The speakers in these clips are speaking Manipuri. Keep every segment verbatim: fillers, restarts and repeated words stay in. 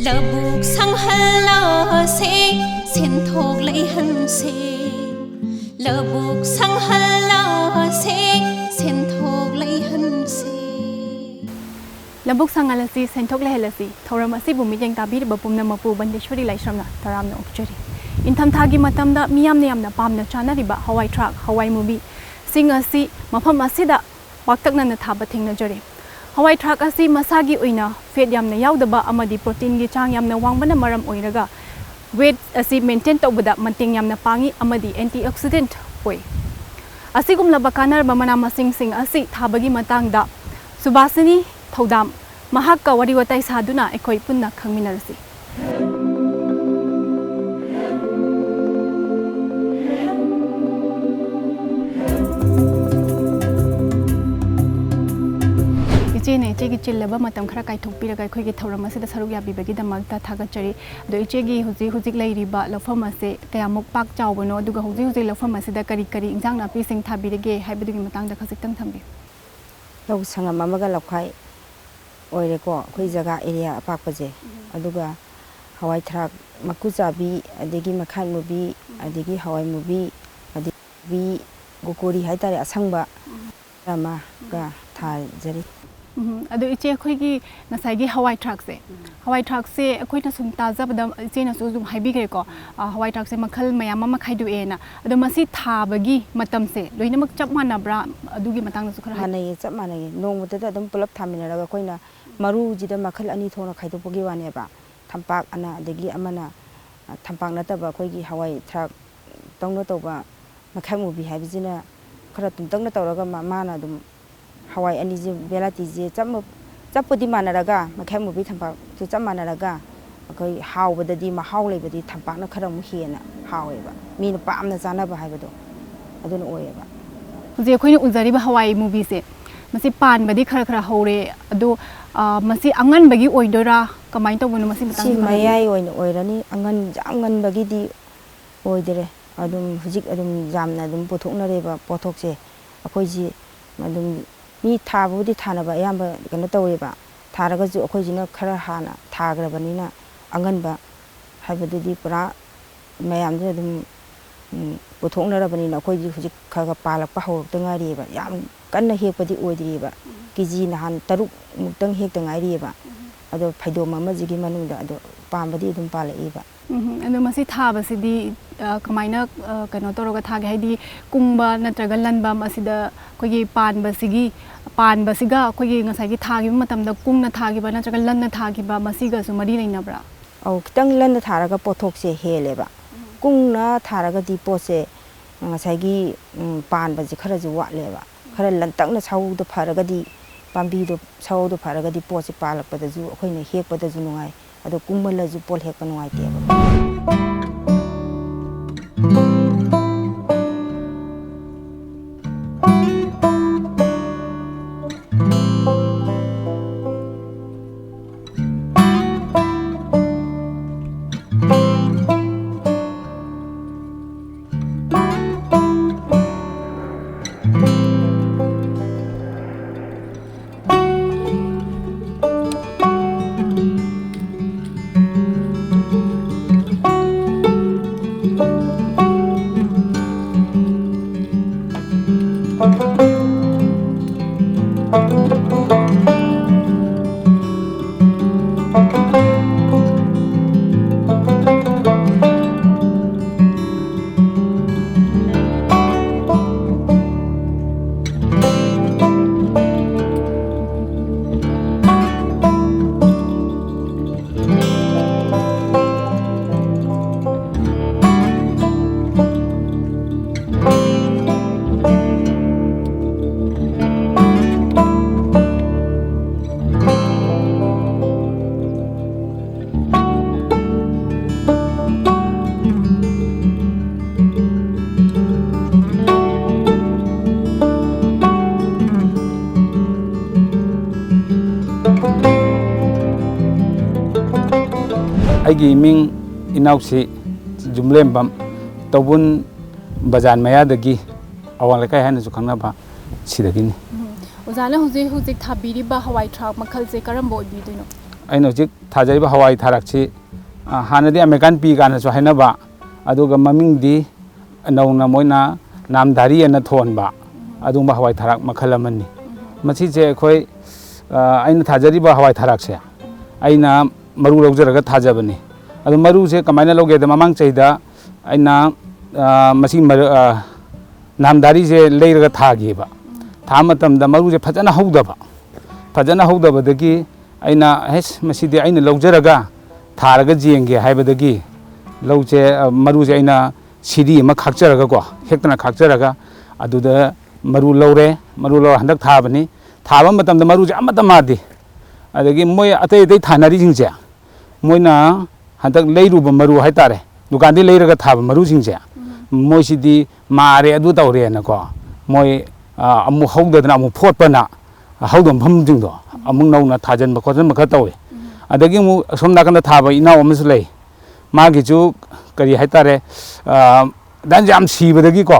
ꯂꯧꯕꯨꯛ ꯁꯪꯍꯜꯂꯁꯦ, ꯁꯦꯟꯊꯣꯛ ꯂꯩꯍꯟꯁꯦ꯫ ꯂꯧꯕꯨꯛ ꯁꯪꯍꯜꯂꯁꯦ, ꯁꯦꯟꯊꯣꯛ ꯂꯩꯍꯟꯁꯦ꯫ ꯂꯧꯕꯨꯛ ꯁꯪꯍꯜꯂꯁꯤ, ꯁꯦꯟꯊꯣꯛ ꯂꯩꯍꯜꯂꯁꯤ꯫ ꯊꯧꯔꯝ ꯑꯁꯤꯕꯨ ꯃꯤꯠꯌꯦꯡ ꯇꯥꯕꯤꯔꯤꯕ ꯄꯨꯝꯅꯃꯛꯄꯨ ꯕꯟꯗꯦꯁꯣꯔꯤ ꯂꯥꯏꯁ꯭ꯔꯝꯅ ꯇꯔꯥꯝꯅ ꯑꯣꯛꯆꯔꯤ꯫ ꯏꯪꯊꯝꯊꯥꯒꯤ ꯃꯇꯝꯗ ꯃꯤꯌꯥꯝꯅ ꯌꯥꯝꯅ ꯄꯥꯝꯅ ꯆꯥꯅꯔꯤꯕ ꯍꯋꯥꯏ ꯊ꯭ꯔꯥꯛ, ꯍꯋꯥꯏ ꯃꯨꯕꯤ ꯁꯤꯡ ꯑꯁꯤ ꯃꯐꯝ ꯑꯁꯤꯗ ꯄꯥꯛꯇꯛꯅꯅ ꯊꯥꯕ ꯊꯦꯡꯅꯖꯔꯦ꯫ ꯍꯋꯥꯏ ꯊ꯭ꯔꯥꯛ ꯑꯁꯤ ꯃꯁꯥꯒꯤ ꯑꯣꯏꯅ ꯐꯦꯠ ꯌꯥꯝꯅ ꯌꯥꯎꯗꯕ ꯑꯃꯗꯤ ꯄ꯭ꯔꯣꯇꯤꯟꯒꯤ ꯆꯥꯡ ꯌꯥꯝꯅ ꯋꯥꯡꯕꯅ ꯃꯔꯝ ꯑꯣꯏꯔꯒ ꯋꯦꯠ ꯑꯁꯤ ꯃꯦꯟꯇꯦꯟ ꯇꯧꯕꯗ ꯃꯇꯦꯡ ꯌꯥꯝꯅ ꯄꯥꯡꯏ ꯑꯃꯗꯤ ꯑꯦꯟꯇꯤꯑꯣꯛꯁꯤꯗꯦꯟꯠ ꯑꯣꯏ꯫ ꯑꯁꯤꯒꯨꯝꯂꯕ ꯀꯥꯟꯅꯔꯕ ꯃꯅꯥ ꯃꯁꯤꯡꯁꯤꯡ ꯑꯁꯤ ꯊꯥꯕꯒꯤ ꯃꯇꯥꯡꯗ ꯁꯨꯕꯥꯁꯤꯅꯤ ꯊꯧꯗꯥꯝ ꯃꯍꯥꯛꯀ ꯋꯥꯔꯤ ꯋꯥꯇꯥꯏ ꯁꯥꯗꯨꯅ ꯑꯩꯈꯣꯏ ꯄꯨꯟꯅ ꯈꯪꯃꯤꯟꯅꯔꯁꯤ꯫ ꯏꯆꯦꯅ ꯏꯆꯦꯒꯤ ꯆꯤꯜꯂꯕ ꯃꯇꯝ ꯈꯔ ꯀꯥꯏꯊꯣꯛꯄꯤꯔꯒ ꯑꯩꯈꯣꯏꯒꯤ ꯊꯧꯔꯝ ꯑꯁꯤꯗ ꯁꯔꯨꯛ ꯌꯥꯕꯤꯕꯒꯤꯗꯃꯛꯇ ꯊꯥꯒꯠꯆꯔꯤ꯫ ꯑꯗꯣ ꯏꯆꯦꯒꯤ ꯍꯧꯖꯤꯛ ꯍꯧꯖꯤꯛ ꯂꯩꯔꯤꯕ ꯂꯧꯐꯝ ꯑꯁꯦ ꯀꯌꯥꯃꯨꯛ ꯄꯥꯛ ꯆꯥꯎꯕꯅꯣ, ꯑꯗꯨꯒ ꯍꯧꯖꯤꯛ ꯍꯧꯖꯤꯛ ꯂꯧꯐꯝ ꯑꯁꯤꯗ ꯀꯔꯤ ꯀꯔꯤ ꯏꯟꯖꯥꯡ ꯅꯥꯄꯤꯁꯤꯡ ꯊꯥꯕꯤꯔꯤꯒꯦ ꯍꯥꯏꯕꯗꯨꯒꯤ ꯃꯇꯥꯡꯗ ꯈꯖꯤꯛꯇꯪ ꯊꯝꯕꯤꯌꯨ꯫ ꯂꯧ ꯁꯪꯉꯝ ꯑꯃꯒ ꯂꯧꯈꯥꯏ ꯑꯣꯏꯔꯦꯀꯣ, ꯑꯩꯈꯣꯏ ꯖꯒꯥ ꯑꯦꯔꯤꯌꯥ ꯑꯄꯥꯛꯄꯁꯦ꯫ ꯑꯗꯨꯒ ꯍꯋꯥꯏ ꯊꯔꯥꯛ, ꯃꯀꯨ ꯆꯥꯕꯤ, ꯑꯗꯒꯤ ꯃꯈꯥꯏ ꯃꯨꯕꯤ, ꯑꯗꯒꯤ ꯍꯋꯥꯏ ꯃꯨꯕꯤ, ꯑꯗꯒꯤ ꯀꯣꯕꯤ, ꯒꯣꯀꯣꯔꯤ ꯍꯥꯏꯇꯥꯔꯦ, ꯑꯁꯪꯕ ꯑꯃꯒ ꯊꯥꯖꯔꯤ꯫ ꯎꯝ, ꯑꯗꯣ ꯏꯆꯦ, ꯑꯩꯈꯣꯏꯒꯤ ꯉꯁꯥꯏꯒꯤ ꯍꯋꯥꯏ ꯊ꯭ꯔꯥꯛꯁꯦ, ꯍꯋꯥꯏ ꯊ꯭ꯔꯥꯛꯁꯦ ꯑꯩꯈꯣꯏꯅ ꯁꯨꯝ ꯇꯥꯖꯕꯗ, ꯏꯆꯦꯅꯁꯨ ꯑꯗꯨꯝ ꯍꯥꯏꯕꯤꯈ꯭ꯔꯦꯀꯣ, ꯑ, ꯍꯋꯥꯏ ꯊ꯭ꯔꯥꯛꯁꯦ ꯃꯈꯜ ꯃꯌꯥꯝ ꯑꯃ ꯈꯥꯏꯗꯣꯛꯑꯦꯅ꯫ ꯑꯗꯣ ꯃꯁꯤ ꯊꯥꯕꯒꯤ ꯃꯇꯝꯁꯦ ꯂꯣꯏꯅꯃꯛ ꯆꯞ ꯃꯥꯟꯅꯕ꯭ꯔꯥ? ꯑꯗꯨꯒꯤ ꯃꯇꯥꯡꯗꯁꯨ ꯈꯔ ꯍꯥꯏ- ꯃꯥꯟꯅꯩꯌꯦ, ꯆꯞ ꯃꯥꯟꯅꯩꯌꯦ꯫ ꯅꯣꯡꯃꯗꯨꯗ ꯑꯗꯨꯝ ꯄꯨꯂꯞ ꯊꯥꯃꯤꯟꯅꯔꯒ ꯑꯩꯈꯣꯏꯅ ꯃꯔꯨꯁꯤꯗ ꯃꯈꯜ ꯑꯅꯤ ꯊꯣꯛꯅ ꯈꯥꯏꯗꯣꯛꯄꯒꯤ ꯋꯥꯅꯦꯕ꯫ ꯊꯝꯄꯥꯛ ꯑꯅ, ꯑꯗꯒꯤ ꯑꯃꯅ, ꯑ, ꯊꯝꯄꯥꯛ ꯅꯠꯇꯕ ꯑꯩꯈꯣꯏꯒꯤ ꯍꯋꯥꯏ ꯊ꯭ꯔꯥꯛ ꯇꯧꯅ ꯇꯧꯕ ꯃꯈꯥꯏ ꯃꯨꯕꯤ ꯍꯥꯏꯕꯁꯤꯅ ꯈꯔ ꯇꯨꯝꯇꯛꯅ ꯇꯧꯔꯒ ꯃꯥ-, ꯃꯥꯅ ꯑꯗꯨꯝ ꯍꯋꯥꯏ ꯑꯅꯤꯁꯦ, ꯚꯦꯔꯥꯏꯇꯤꯁꯦ ꯆꯞ ꯃ-, ꯆꯞꯄꯨꯗꯤ ꯃꯥꯟꯅꯔꯒ, ꯃꯈꯥꯏ ꯃꯨꯕꯤ ꯊꯝꯄꯥꯛꯁꯦ ꯆꯞ ꯃꯥꯟꯅꯔꯒ, ꯑꯩꯈꯣꯏ ꯍꯥꯎꯕꯗꯗꯤ, ꯃꯍꯥꯎ ꯂꯩꯕꯗꯤ ꯊꯝꯄꯥꯛꯅ ꯈꯔ ꯑꯃꯨꯛ ꯍꯦꯟꯅ ꯍꯥꯎꯋꯦꯕ, ꯃꯤꯅ ꯄꯥꯝꯅ ꯆꯥꯅꯕ ꯍꯥꯏꯕꯗꯣ ꯑꯗꯨꯅ ꯑꯣꯏꯌꯦꯕ꯫ ꯍꯧꯖꯤꯛ ꯑꯩꯈꯣꯏꯅ ꯎꯖꯔꯤꯕ ꯍꯋꯥꯏ ꯃꯨꯕꯤꯁꯦ, ꯃꯁꯤ ꯄꯥꯟꯕꯗꯤ ꯈꯔ ꯈꯔ ꯍꯧꯔꯦ, ꯑꯗꯣ, ꯑ, ꯃꯁꯤ ꯑꯉꯟꯕꯒꯤ ꯑꯣꯏꯗꯣꯏꯔꯥ, ꯀꯃꯥꯏꯅ ꯇꯧꯕꯅꯣ ꯃꯁꯤ ꯁꯤ ꯃꯇꯥꯡꯗ ꯈꯔ ꯃꯌꯥꯏ ꯑꯣꯏꯅ ꯑꯣꯏꯔꯅꯤ, ꯑꯉꯟ, ꯌꯥꯝ ꯉꯟꯕꯒꯤꯗꯤ ꯑꯣꯏꯗꯔꯦ꯫ ꯑꯗꯨꯝ ꯍꯧꯖꯤꯛ ꯑꯗꯨꯝ ꯌꯥꯝꯅ ꯑꯗꯨꯝ ꯄꯨꯊꯣꯛꯅꯔꯦꯕ ꯄꯣꯠꯊꯣꯛꯁꯦ꯫ ꯑꯩꯈꯣꯏꯁꯤ ꯑꯗꯨꯝ ꯃꯤ ꯊꯥꯕꯕꯨꯗꯤ ꯊꯥꯅꯕ ꯑꯌꯥꯝꯕ ꯀꯩꯅꯣ ꯇꯧꯋꯦꯕ, ꯊꯥꯔꯒꯁꯨ ꯑꯩꯈꯣꯏꯁꯤꯅ ꯈꯔ ꯍꯥꯟꯅ ꯊꯥꯈ꯭ꯔꯕꯅꯤꯅ ꯑꯉꯟꯕ ꯍꯥꯏꯕꯗꯨꯗꯤ ꯄꯨꯔꯥ ꯃꯌꯥꯝꯗꯨꯅ ꯑꯗꯨꯝ, ꯎꯝ, ꯄꯨꯊꯣꯛꯅꯔꯕꯅꯤꯅ ꯑꯩꯈꯣꯏꯗꯤ ꯍꯧꯖꯤꯛ ꯈꯔ ꯈꯔ ꯄꯥꯜꯂꯛꯄ ꯍꯧꯔꯛꯇ ꯉꯥꯏꯔꯤꯑꯕ꯫ ꯌꯥꯝ ꯀꯟꯅ ꯍꯦꯛꯄꯗꯤ ꯑꯣꯏꯗ꯭ꯔꯤꯑꯕ꯫ ꯎꯝ꯫ ꯀꯦ ꯖꯤ ꯅꯍꯥꯟ ꯇꯔꯨꯛ ꯃꯨꯛꯇꯪ ꯍꯦꯛꯇ ꯉꯥꯏꯔꯤꯑꯕ꯫ ꯎꯝ꯫ ꯑꯗꯣ ꯐꯩꯗꯣꯝ ꯑꯃꯁꯤꯒꯤ ꯃꯅꯨꯡꯗ ꯑꯗꯣ ꯄꯥꯟꯕꯗꯤ ꯑꯗꯨꯝ ꯄꯥꯜꯂꯛꯏꯕ꯫ ꯎꯝ, ꯑꯗꯣ ꯃꯁꯤ ꯊꯥꯕꯁꯤꯗꯤ, ꯑ, ꯀꯃꯥꯏꯅ, ꯑ, ꯀꯩꯅꯣ ꯇꯧꯔꯒ ꯊꯥꯒꯦ? ꯍꯥꯏꯗꯤ ꯀꯨꯡꯕ ꯅꯠꯇ꯭ꯔꯒ ꯂꯟꯕ, ꯃꯁꯤꯗ ꯑꯩꯈꯣꯏꯒꯤ ꯄꯥꯟꯕꯁꯤꯒꯤ, ꯄꯥꯟꯕꯁꯤꯒ ꯑꯩꯈꯣꯏꯒꯤ ꯉꯁꯥꯏꯒꯤ ꯊꯥꯈꯤꯕ ꯃꯇꯝꯗ ꯀꯨꯡꯅ ꯊꯥꯈꯤꯕ ꯅꯠꯇ꯭ꯔꯒ ꯂꯟꯅ ꯊꯥꯈꯤꯕ, ꯃꯁꯤꯒꯁꯨ ꯃꯔꯤ ꯂꯩꯅꯕ꯭ꯔꯥ? ꯑꯧ, ꯈꯤꯇꯪ ꯂꯟꯅ ꯊꯥꯔꯒ ꯄꯣꯠꯊꯣꯛꯁꯦ ꯍꯦꯜꯂꯦꯕ꯫ ꯎꯝ꯫ ꯀꯨꯡꯅ ꯊꯥꯔꯒꯗꯤ ꯄꯣꯠꯁꯦ ꯉꯁꯥꯏꯒꯤ, ꯎꯝ, ꯄꯥꯟꯕꯁꯦ ꯈꯔꯁꯨ ꯋꯥꯠꯂꯦꯕ꯫ ꯈꯔ ꯂꯟꯇꯛꯅ ꯁꯥꯍꯧꯗ ꯐꯔꯒꯗꯤ, ꯄꯥꯝꯕꯤꯗꯣ ꯁꯥꯍꯧꯗ ꯐꯔꯒꯗꯤ ꯄꯣꯠꯁꯦ ꯄꯥꯜꯂꯛꯄꯗꯁꯨ ꯑꯩꯈꯣꯏꯅ ꯍꯦꯛꯄꯗꯁꯨ ꯅꯨꯡꯉꯥꯏ꯫ ꯑꯗꯣ ꯀꯨꯡꯃꯜꯂꯁꯨ ꯄꯣꯠ ꯍꯦꯛꯄ ꯅꯨꯡꯉꯥꯏꯇꯦꯕ꯫ ꯑꯩꯒꯤ ꯏꯃꯤꯡ ꯏꯅꯥꯎꯁꯤ ꯌꯨꯝꯂꯦꯝꯕꯝ, ꯇꯧꯕꯨꯜ ꯕꯖꯥꯔ ꯃꯌꯥꯗꯒꯤ, ꯑꯋꯥꯡ ꯂꯩꯀꯥꯏ ꯍꯥꯏꯅꯁꯨ ꯈꯪꯅꯕ, ꯁꯤꯗꯒꯤꯅꯤ꯫ ꯎꯝ꯫ ꯑꯣꯖꯥꯅ ꯍꯧꯖꯤꯛ ꯍꯧꯖꯤꯛ ꯊꯥꯕꯤꯔꯤꯕ ꯍꯋꯥꯏ ꯊ꯭ꯔꯥꯛ ꯃꯈꯜꯁꯦ ꯀꯔꯝꯕ ꯑꯣꯏꯕꯤꯗꯣꯏꯅꯣ? ꯑꯩꯅ ꯍꯧꯖꯤꯛ ꯊꯥꯖꯔꯤꯕ ꯍꯋꯥꯏ ꯊꯔꯥꯛꯁꯤ, ꯑ, ꯍꯥꯟꯅꯗꯤ ꯑꯃꯦꯔꯤꯀꯥꯟ ꯄꯤ ꯀꯥꯟꯅꯁꯨ ꯍꯥꯏꯅꯕ, ꯑꯗꯨꯒ ꯃꯃꯤꯡꯗꯤ ꯅꯧꯅ ꯃꯣꯏꯅ ꯅꯥꯝꯙꯥꯔꯤ ꯑꯅ ꯊꯣꯟꯕ, ꯑꯗꯨꯒꯨꯝꯕ ꯍꯋꯥꯏ ꯊꯔꯥꯛ ꯃꯈꯜ ꯑꯃꯅꯤ꯫ ꯃꯁꯤꯁꯦ ꯑꯩꯈꯣꯏ, ꯑ, ꯑꯩꯅ ꯊꯥꯖꯔꯤꯕ ꯍꯋꯥꯏ ꯊꯔꯥꯛꯁꯦ ꯑꯩꯅ ꯃꯔꯨ ꯂꯧꯖꯔꯒ ꯊꯥꯖꯕꯅꯤ꯫ ꯑꯗꯨ ꯃꯔꯨꯁꯦ ꯀꯃꯥꯏꯅ ꯂꯧꯒꯦꯗ, ꯃꯃꯥꯡ ꯆꯍꯤꯗ ꯑꯩꯅ, ꯑ, ꯃꯁꯤ ꯃꯔꯨ-, ꯑ, ꯅꯥꯝꯙꯥꯔꯤꯁꯦ ꯂꯩꯔꯒ ꯊꯥꯈꯤꯕ꯫ ꯊꯥꯕ ꯃꯇꯝꯗ ꯃꯔꯨꯁꯦ ꯐꯖꯅ ꯍꯧꯗꯕ, ꯐꯖꯅ ꯍꯧꯗꯕꯗꯒꯤ ꯑꯩꯅ, "ꯍꯩꯁ, ꯃꯁꯤꯗꯤ ꯑꯩꯅ ꯂꯧꯖꯔꯒ ꯊꯥꯔꯒ ꯌꯦꯡꯒꯦ" ꯍꯥꯏꯕꯗꯒꯤ ꯂꯧꯁꯦ, ꯑ, ꯃꯔꯨꯁꯦ ꯑꯩꯅ ꯁꯤꯔꯤ ꯑꯃ ꯈꯥꯛꯆꯔꯒꯀꯣ, ꯍꯦꯛꯇꯅ ꯈꯥꯛꯆꯔꯒ ꯑꯗꯨꯗ ꯃꯔꯨ ꯂꯧꯔꯦ꯫ ꯃꯔꯨ ꯂꯧꯔ ꯍꯟꯗꯛ ꯊꯥꯕꯅꯤ꯫ ꯊꯥꯕ ꯃꯇꯝꯗ ꯃꯔꯨꯁꯦ ꯑꯃꯠꯇ ꯃꯥꯗꯦ꯫ ꯑꯗꯒꯤ ꯃꯣꯏ ꯑꯇꯩ ꯑꯇꯩ ꯊꯥꯅꯔꯤꯁꯤꯡꯁꯦ, ꯃꯣꯏꯅ ꯍꯟꯗꯛ ꯂꯩꯔꯨꯕ ꯃꯔꯨ ꯍꯥꯏꯇꯥꯔꯦ, ꯗꯨꯀꯥꯟꯗꯒꯤ ꯂꯩꯔꯒ ꯊꯥꯕ ꯃꯔꯨꯁꯤꯡꯁꯦ, ꯃꯣꯏꯁꯤꯗꯤ ꯃꯥꯔꯦ, ꯑꯗꯨ ꯇꯧꯔꯦꯅꯀꯣ, ꯃꯣꯏ, ꯑ, ꯑꯃꯨꯛ ꯍꯧꯗꯗꯅ ꯑꯃꯨꯛ ꯐꯣꯠꯄꯅ ꯍꯧꯗꯕ ꯃꯐꯝꯁꯤꯡꯗꯣ ꯑꯃꯨꯛ ꯅꯧꯅ ꯊꯥꯖꯤꯟꯕ ꯈꯣꯠꯆꯤꯟꯕ ꯈꯔ ꯇꯧꯋꯦ꯫ ꯑꯗꯒꯤ ꯑꯃꯨꯛ ꯑꯁꯣꯝ ꯅꯥꯀꯟꯗ ꯊꯥꯕ ꯏꯅꯥꯎ ꯑꯃꯁꯨ ꯂꯩ, ꯃꯥꯒꯤꯁꯨ ꯀꯔꯤ ꯍꯥꯏꯇꯥꯔꯦ, ꯑ, ꯗꯟꯁꯦ ꯌꯥꯝ ꯁꯤꯕꯗꯒꯤꯀꯣ,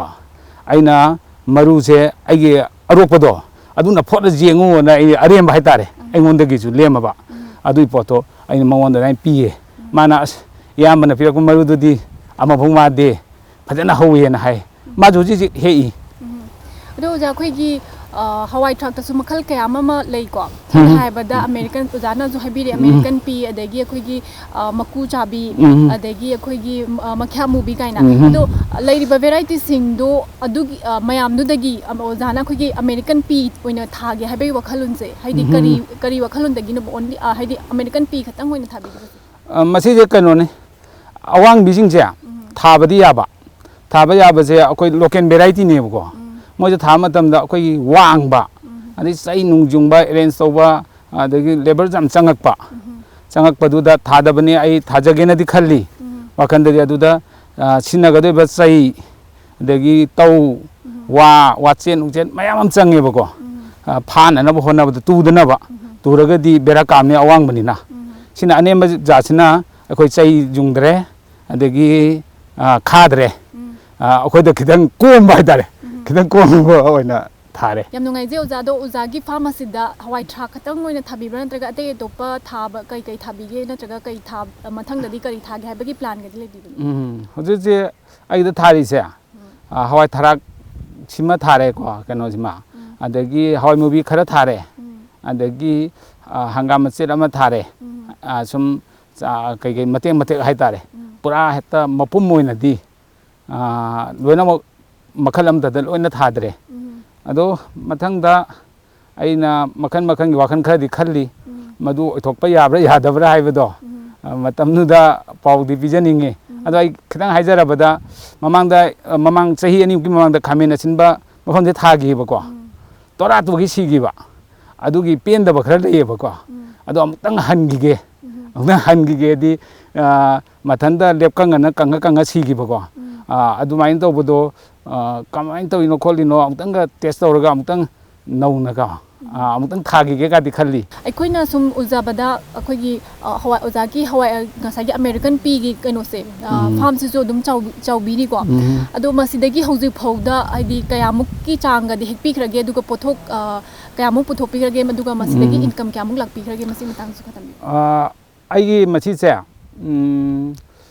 ꯑꯩꯅ ꯃꯔꯨꯁꯦ ꯑꯩꯒꯤ ꯑꯔꯣꯛꯄꯗꯣ ꯑꯗꯨꯅ ꯐꯣꯠꯂ ꯌꯦꯡꯉꯨꯅ ꯑꯩ ꯑꯔꯦꯝꯕ ꯍꯥꯏꯇꯥꯔꯦ, ꯑꯩꯉꯣꯟꯗꯒꯤꯁꯨ ꯂꯦꯝꯃꯕ, ꯑꯗꯨꯒꯤ ꯄꯣꯠꯇꯣ ꯑꯩꯅ ꯃꯉꯣꯟꯗ ꯑꯗꯨꯃꯥꯏꯅ ꯄꯤꯌꯦ꯫ ꯃꯥꯅ, "ꯑꯁ, ꯏꯌꯥꯝꯕꯅ ꯄꯤꯔꯛꯄ ꯃꯔꯨꯗꯨꯗꯤ ꯑꯃꯐꯥꯎ ꯃꯥꯗꯦ, ꯐꯖꯅ ꯍꯧꯋꯦꯅ" ꯍꯥꯏ꯫ ꯃꯥꯁꯨ ꯍꯧꯖꯤꯛ ꯍꯧꯖꯤꯛ ꯍꯦꯛꯏ꯫ ꯑꯗꯣ ꯑꯣꯖꯥ, ꯑꯩꯈꯣꯏꯒꯤ, ꯑ, ꯍꯋꯥꯏ ꯊ꯭ꯔꯥꯛꯇꯁꯨ ꯃꯈꯜ ꯀꯌꯥ ꯑꯃ ꯂꯩꯀꯣ꯫ ꯁꯝꯅ ꯍꯥꯏꯔꯕꯗ ꯑꯃꯦꯔꯤꯀꯟ, ꯑꯣꯖꯥꯅꯁꯨ ꯍꯥꯏꯕꯤꯔꯦ, ꯑꯃꯦꯔꯤꯀꯟ ꯄꯤ, ꯑꯗꯒꯤ ꯑꯩꯈꯣꯏꯒꯤ, ꯑ, ꯃꯀꯨ ꯆꯥꯕꯤ, ꯑꯗꯒꯤ ꯑꯩꯈꯣꯏꯒꯤ, ꯑ, ꯃꯈ꯭ꯌꯥꯠ ꯃꯨꯕꯤ ꯀꯥꯏꯅ꯫ ꯑꯗꯣ ꯂꯩꯔꯤꯕ ꯚꯦꯔꯥꯏꯇꯤꯁꯤꯡꯗꯣ ꯑꯗꯨꯒꯤ, ꯑ, ꯃꯌꯥꯝꯗꯨꯗꯒꯤ, ꯑ, ꯑꯣꯖꯥꯅ ꯑꯩꯈꯣꯏꯒꯤ ꯑꯃꯦꯔꯤꯀꯟ ꯄꯤ ꯑꯣꯏꯅ ꯊꯥꯒꯦ ꯍꯥꯏꯕꯒꯤ ꯋꯥꯈꯜꯂꯣꯟꯁꯦ, ꯍꯥꯏꯗꯤ ꯀꯔꯤ, ꯀꯔꯤ ꯋꯥꯈꯜꯂꯣꯟꯗꯒꯤꯅꯣ? ꯑꯣꯟꯂꯤ, ꯑ, ꯍꯥꯏꯗꯤ ꯑꯃꯦꯔꯤꯀꯟ ꯄꯤ ꯈꯛꯇꯪ ꯑꯣꯏꯅ ꯊꯥꯕꯤꯒꯗꯕꯁꯦ? ꯑ, ꯃꯁꯤꯁꯦ ꯀꯩꯅꯣꯅꯤ, ꯑꯋꯥꯡꯕꯤꯁꯤꯡꯁꯦ ꯊꯥꯕꯗꯤ ꯌꯥꯕ, ꯊꯥꯕ ꯌꯥꯕꯁꯦ ꯑꯩꯈꯣꯏ ꯂꯣꯀꯦꯜ ꯚꯦꯔꯥꯏꯇꯤꯅꯦꯕꯀꯣ꯫ ꯃꯣꯏꯁꯦ ꯊꯥꯕ ꯃꯇꯝꯗ ꯑꯩꯈꯣꯏꯒꯤ ꯋꯥꯡꯕ, ꯑꯗꯩ ꯆꯩ ꯅꯨꯡ ꯌꯨꯡꯕ, ꯑꯦꯔꯦꯟꯖ ꯇꯧꯕ, ꯑꯗꯒꯤ ꯂꯦꯕꯔꯁꯨ ꯌꯥꯝ ꯆꯪꯉꯛꯄ, ꯆꯪꯉꯛꯄꯗꯨꯗ ꯊꯥꯗꯕꯅꯤ ꯑꯩ ꯊꯥꯖꯒꯦꯅꯗꯤ ꯈꯜꯂꯤ꯫ ꯋꯥꯈꯜꯗꯗꯤ ꯑꯗꯨꯗ, ꯑ, ꯁꯤꯖꯤꯟꯅꯒꯗꯣꯏꯕ ꯆꯩ, ꯑꯗꯒꯤ ꯇꯧ, ꯋꯥ, ꯋꯥꯆꯦꯟ ꯅꯨꯡꯆꯦꯟ ꯃꯌꯥꯝ ꯑꯃ ꯆꯪꯉꯦꯕꯀꯣ꯫ ꯑ, ꯐꯥꯅꯅꯕ ꯍꯣꯠꯅꯕꯗ, ꯇꯨꯗꯅꯕ, ꯇꯨꯔꯒꯗꯤ ꯕꯦꯔꯥ ꯀꯥꯝꯅꯤ ꯑꯋꯥꯡꯕꯅꯤꯅ꯫ ꯁꯤꯅ ꯑꯅꯦꯝꯕ ꯖꯥꯠꯁꯤꯅ ꯑꯩꯈꯣꯏ ꯆꯩ ꯌꯨꯡꯗ꯭ꯔꯦ, ꯑꯗꯒꯤ, ꯑ, ꯈꯥꯗ꯭ꯔꯦ꯫ ꯑ, ꯑꯩꯈꯣꯏꯗ ꯈꯤꯇꯪ ꯀꯣꯝꯕ ꯍꯥꯏꯇꯥꯔꯦ, ꯈꯤꯇꯪ ꯀꯣꯝꯕ ꯑꯣꯏꯅ ꯊꯥꯔꯦ꯫ ꯌꯥꯝ ꯅꯨꯡꯉꯥꯏꯖꯩ ꯑꯣꯖꯥ꯫ ꯑꯗꯣ ꯑꯣꯖꯥꯒꯤ ꯐꯥꯔꯝ ꯑꯁꯤꯗ ꯍꯋꯥꯏ ꯊ꯭ꯔꯥꯛ ꯈꯛꯇꯪ ꯑꯣꯏꯅ ꯊꯥꯕꯤꯕ꯭ꯔꯥ, ꯅꯠꯇ꯭ꯔꯒ ꯑꯇꯩ ꯑꯇꯣꯞꯄ ꯊꯥꯕ ꯀꯩ ꯀꯩ ꯊꯥꯕꯤꯒꯦ, ꯅꯠꯇ꯭ꯔꯒ ꯀꯩ ꯊꯥ-, ꯃꯊꯪꯗꯗꯤ ꯀꯔꯤ ꯊꯥꯒꯦ ꯍꯥꯏꯕꯒꯤ ꯄ꯭ꯂꯥꯟꯒꯗꯤ ꯂꯩꯕꯤꯕꯅꯣ? ꯎꯝ, ꯍꯧꯖꯤꯛ ꯍꯧꯖꯤꯛ ꯑꯩꯒꯤꯗ ꯊꯥꯔꯤꯁꯦ, ꯎꯝ꯫ ꯑ, ꯍꯋꯥꯏ ꯊꯔꯥꯛ ꯁꯤꯃ ꯊꯥꯔꯦꯀꯣ, ꯀꯩꯅꯣꯁꯤꯃ꯫ ꯎꯝ꯫ ꯑꯗꯒꯤ ꯍꯋꯥꯏ ꯃꯨꯕꯤ ꯈꯔ ꯊꯥꯔꯦ꯫ ꯎꯝ꯫ ꯑꯗꯒꯤ, ꯑ, ꯍꯪꯒꯥꯝ ꯃꯆꯦꯠ ꯑꯃ ꯊꯥꯔꯦ꯫ ꯎꯝ꯫ ꯑ, ꯁꯨꯝ, ꯑ, ꯀꯩꯀꯩ ꯃꯇꯦꯛ ꯃꯇꯦꯛ ꯍꯥꯏꯇꯥꯔꯦ꯫ ꯎꯝ꯫ ꯄꯨꯔꯥ ꯍꯦꯛꯇ ꯃꯄꯨꯝ ꯑꯣꯏꯅꯗꯤ, ꯑ, ꯂꯣꯏꯅꯃꯛ ꯃꯈꯜ ꯑꯃꯠꯇꯗ ꯂꯣꯏꯅ ꯊꯥꯗ꯭ꯔꯦ꯫ ꯎꯝ꯫ ꯑꯗꯣ ꯃꯊꯪꯗ ꯑꯩꯅ ꯃꯈꯜ ꯃꯈꯜꯒꯤ ꯋꯥꯈꯜ ꯈꯔꯗꯤ ꯈꯜꯂꯤ꯫ ꯎꯝ꯫ ꯃꯗꯨ ꯑꯣꯏꯊꯣꯛꯄ ꯌꯥꯕ꯭ꯔꯥ ꯌꯥꯗꯕ꯭ꯔꯥ ꯍꯥꯏꯕꯗꯣ, ꯎꯝ꯫ ꯑ, ꯃꯇꯝꯗꯨꯗ ꯄꯥꯎꯗꯤ ꯄꯤꯖꯅꯤꯡꯉꯤ꯫ ꯎꯝ꯫ ꯑꯗꯣ ꯑꯩ ꯈꯤꯇꯪ ꯍꯥꯏꯖꯔꯕꯗ, ꯃꯃꯥꯡꯗ, ꯑ, ꯃꯃꯥꯡ ꯆꯍꯤ ꯑꯅꯤꯃꯨꯛꯀꯤ ꯃꯃꯥꯡꯗ ꯈꯥꯃꯦꯟ ꯑꯁꯤꯟꯕ ꯃꯐꯝꯁꯤꯗ ꯊꯥꯈꯤꯕꯀꯣ꯫ ꯎꯝ꯫ ꯇꯣꯔꯥ ꯇꯨꯒꯤ ꯁꯤꯈꯤꯕ꯫ ꯑꯗꯨꯒꯤ ꯄꯦꯟꯗꯕ ꯈꯔ ꯂꯩꯌꯦꯕꯀꯣ꯫ ꯎꯝ꯫ ꯑꯗꯣ ꯑꯃꯨꯛꯇꯪ ꯍꯟꯈꯤꯒꯦ꯫ ꯎꯝ꯫ ꯑꯃꯨꯛꯇꯪ ꯍꯟꯈꯤꯒꯦꯗꯤ, ꯑ, ꯃꯊꯟꯇ ꯂꯦꯞꯀꯪꯉꯅ ꯀꯪꯉ ꯀꯪꯉ ꯁꯤꯈꯤꯕꯀꯣ꯫ ꯎꯝ꯫ ꯑ, ꯑꯗꯨꯃꯥꯏꯅ ꯇꯧꯕꯗꯣ, ꯑ, ꯀꯃꯥꯏꯅ ꯇꯧꯔꯤꯅꯣ ꯈꯣꯠꯂꯤꯅꯣ ꯑꯃꯨꯛꯇꯪꯒ ꯇꯦꯁ ꯇꯧꯔꯒ ꯑꯃꯨꯛꯇꯪ ꯅꯧꯅꯒ, ꯑ, ꯑꯃꯨꯛꯇꯪ ꯊꯥꯈꯤꯒꯦ ꯀꯥꯏꯗꯤ ꯈꯜꯂꯤ꯫ ꯑꯩꯈꯣꯏꯅ ꯁꯨꯝ ꯎꯖꯕꯗ ꯑꯩꯈꯣꯏꯒꯤ, ꯑ, ꯍꯋꯥꯏ, ꯑꯣꯖꯥꯒꯤ ꯍꯋꯥꯏ, ꯑ, ꯉꯁꯥꯏꯒꯤ ꯑꯃꯦꯔꯤꯀꯟ ꯄꯤꯒꯤ ꯀꯩꯅꯣꯁꯦ, ꯑ, ꯎꯝ꯫ ꯐꯥꯔꯝꯁꯤꯁꯨ ꯑꯗꯨꯝ ꯆꯥꯎ-, ꯆꯥꯎꯕꯤꯔꯤꯀꯣ꯫ ꯎꯝ꯫ ꯑꯗꯣ ꯃꯁꯤꯗꯒꯤ ꯍꯧꯖꯤꯛ ꯐꯥꯎꯗ ꯍꯥꯏꯗꯤ ꯀꯌꯥꯃꯨꯛꯀꯤ ꯆꯥꯡꯒꯗꯤ ꯍꯦꯛꯄꯤꯈ꯭ꯔꯒꯦ, ꯑꯗꯨꯒ ꯄꯣꯠꯊꯣꯛ, ꯑ, ꯀꯌꯥꯃꯨꯛ ꯄꯨꯊꯣꯛꯄꯤꯈ꯭ꯔꯒꯦ, ꯑꯗꯨꯒ ꯃꯁꯤꯗꯒꯤ ꯎꯝ꯫ ꯏꯟꯀꯝ ꯀꯌꯥꯃꯨꯛ ꯂꯥꯛꯄꯤꯈ꯭ꯔꯒꯦ, ꯃꯁꯤ ꯃꯇꯥꯡꯁꯨ ꯈꯔ ꯊꯝꯕꯤꯌꯨ꯫ ꯑ, ꯑꯩꯒꯤ ꯃꯁꯤꯁꯦ, ꯎꯝ,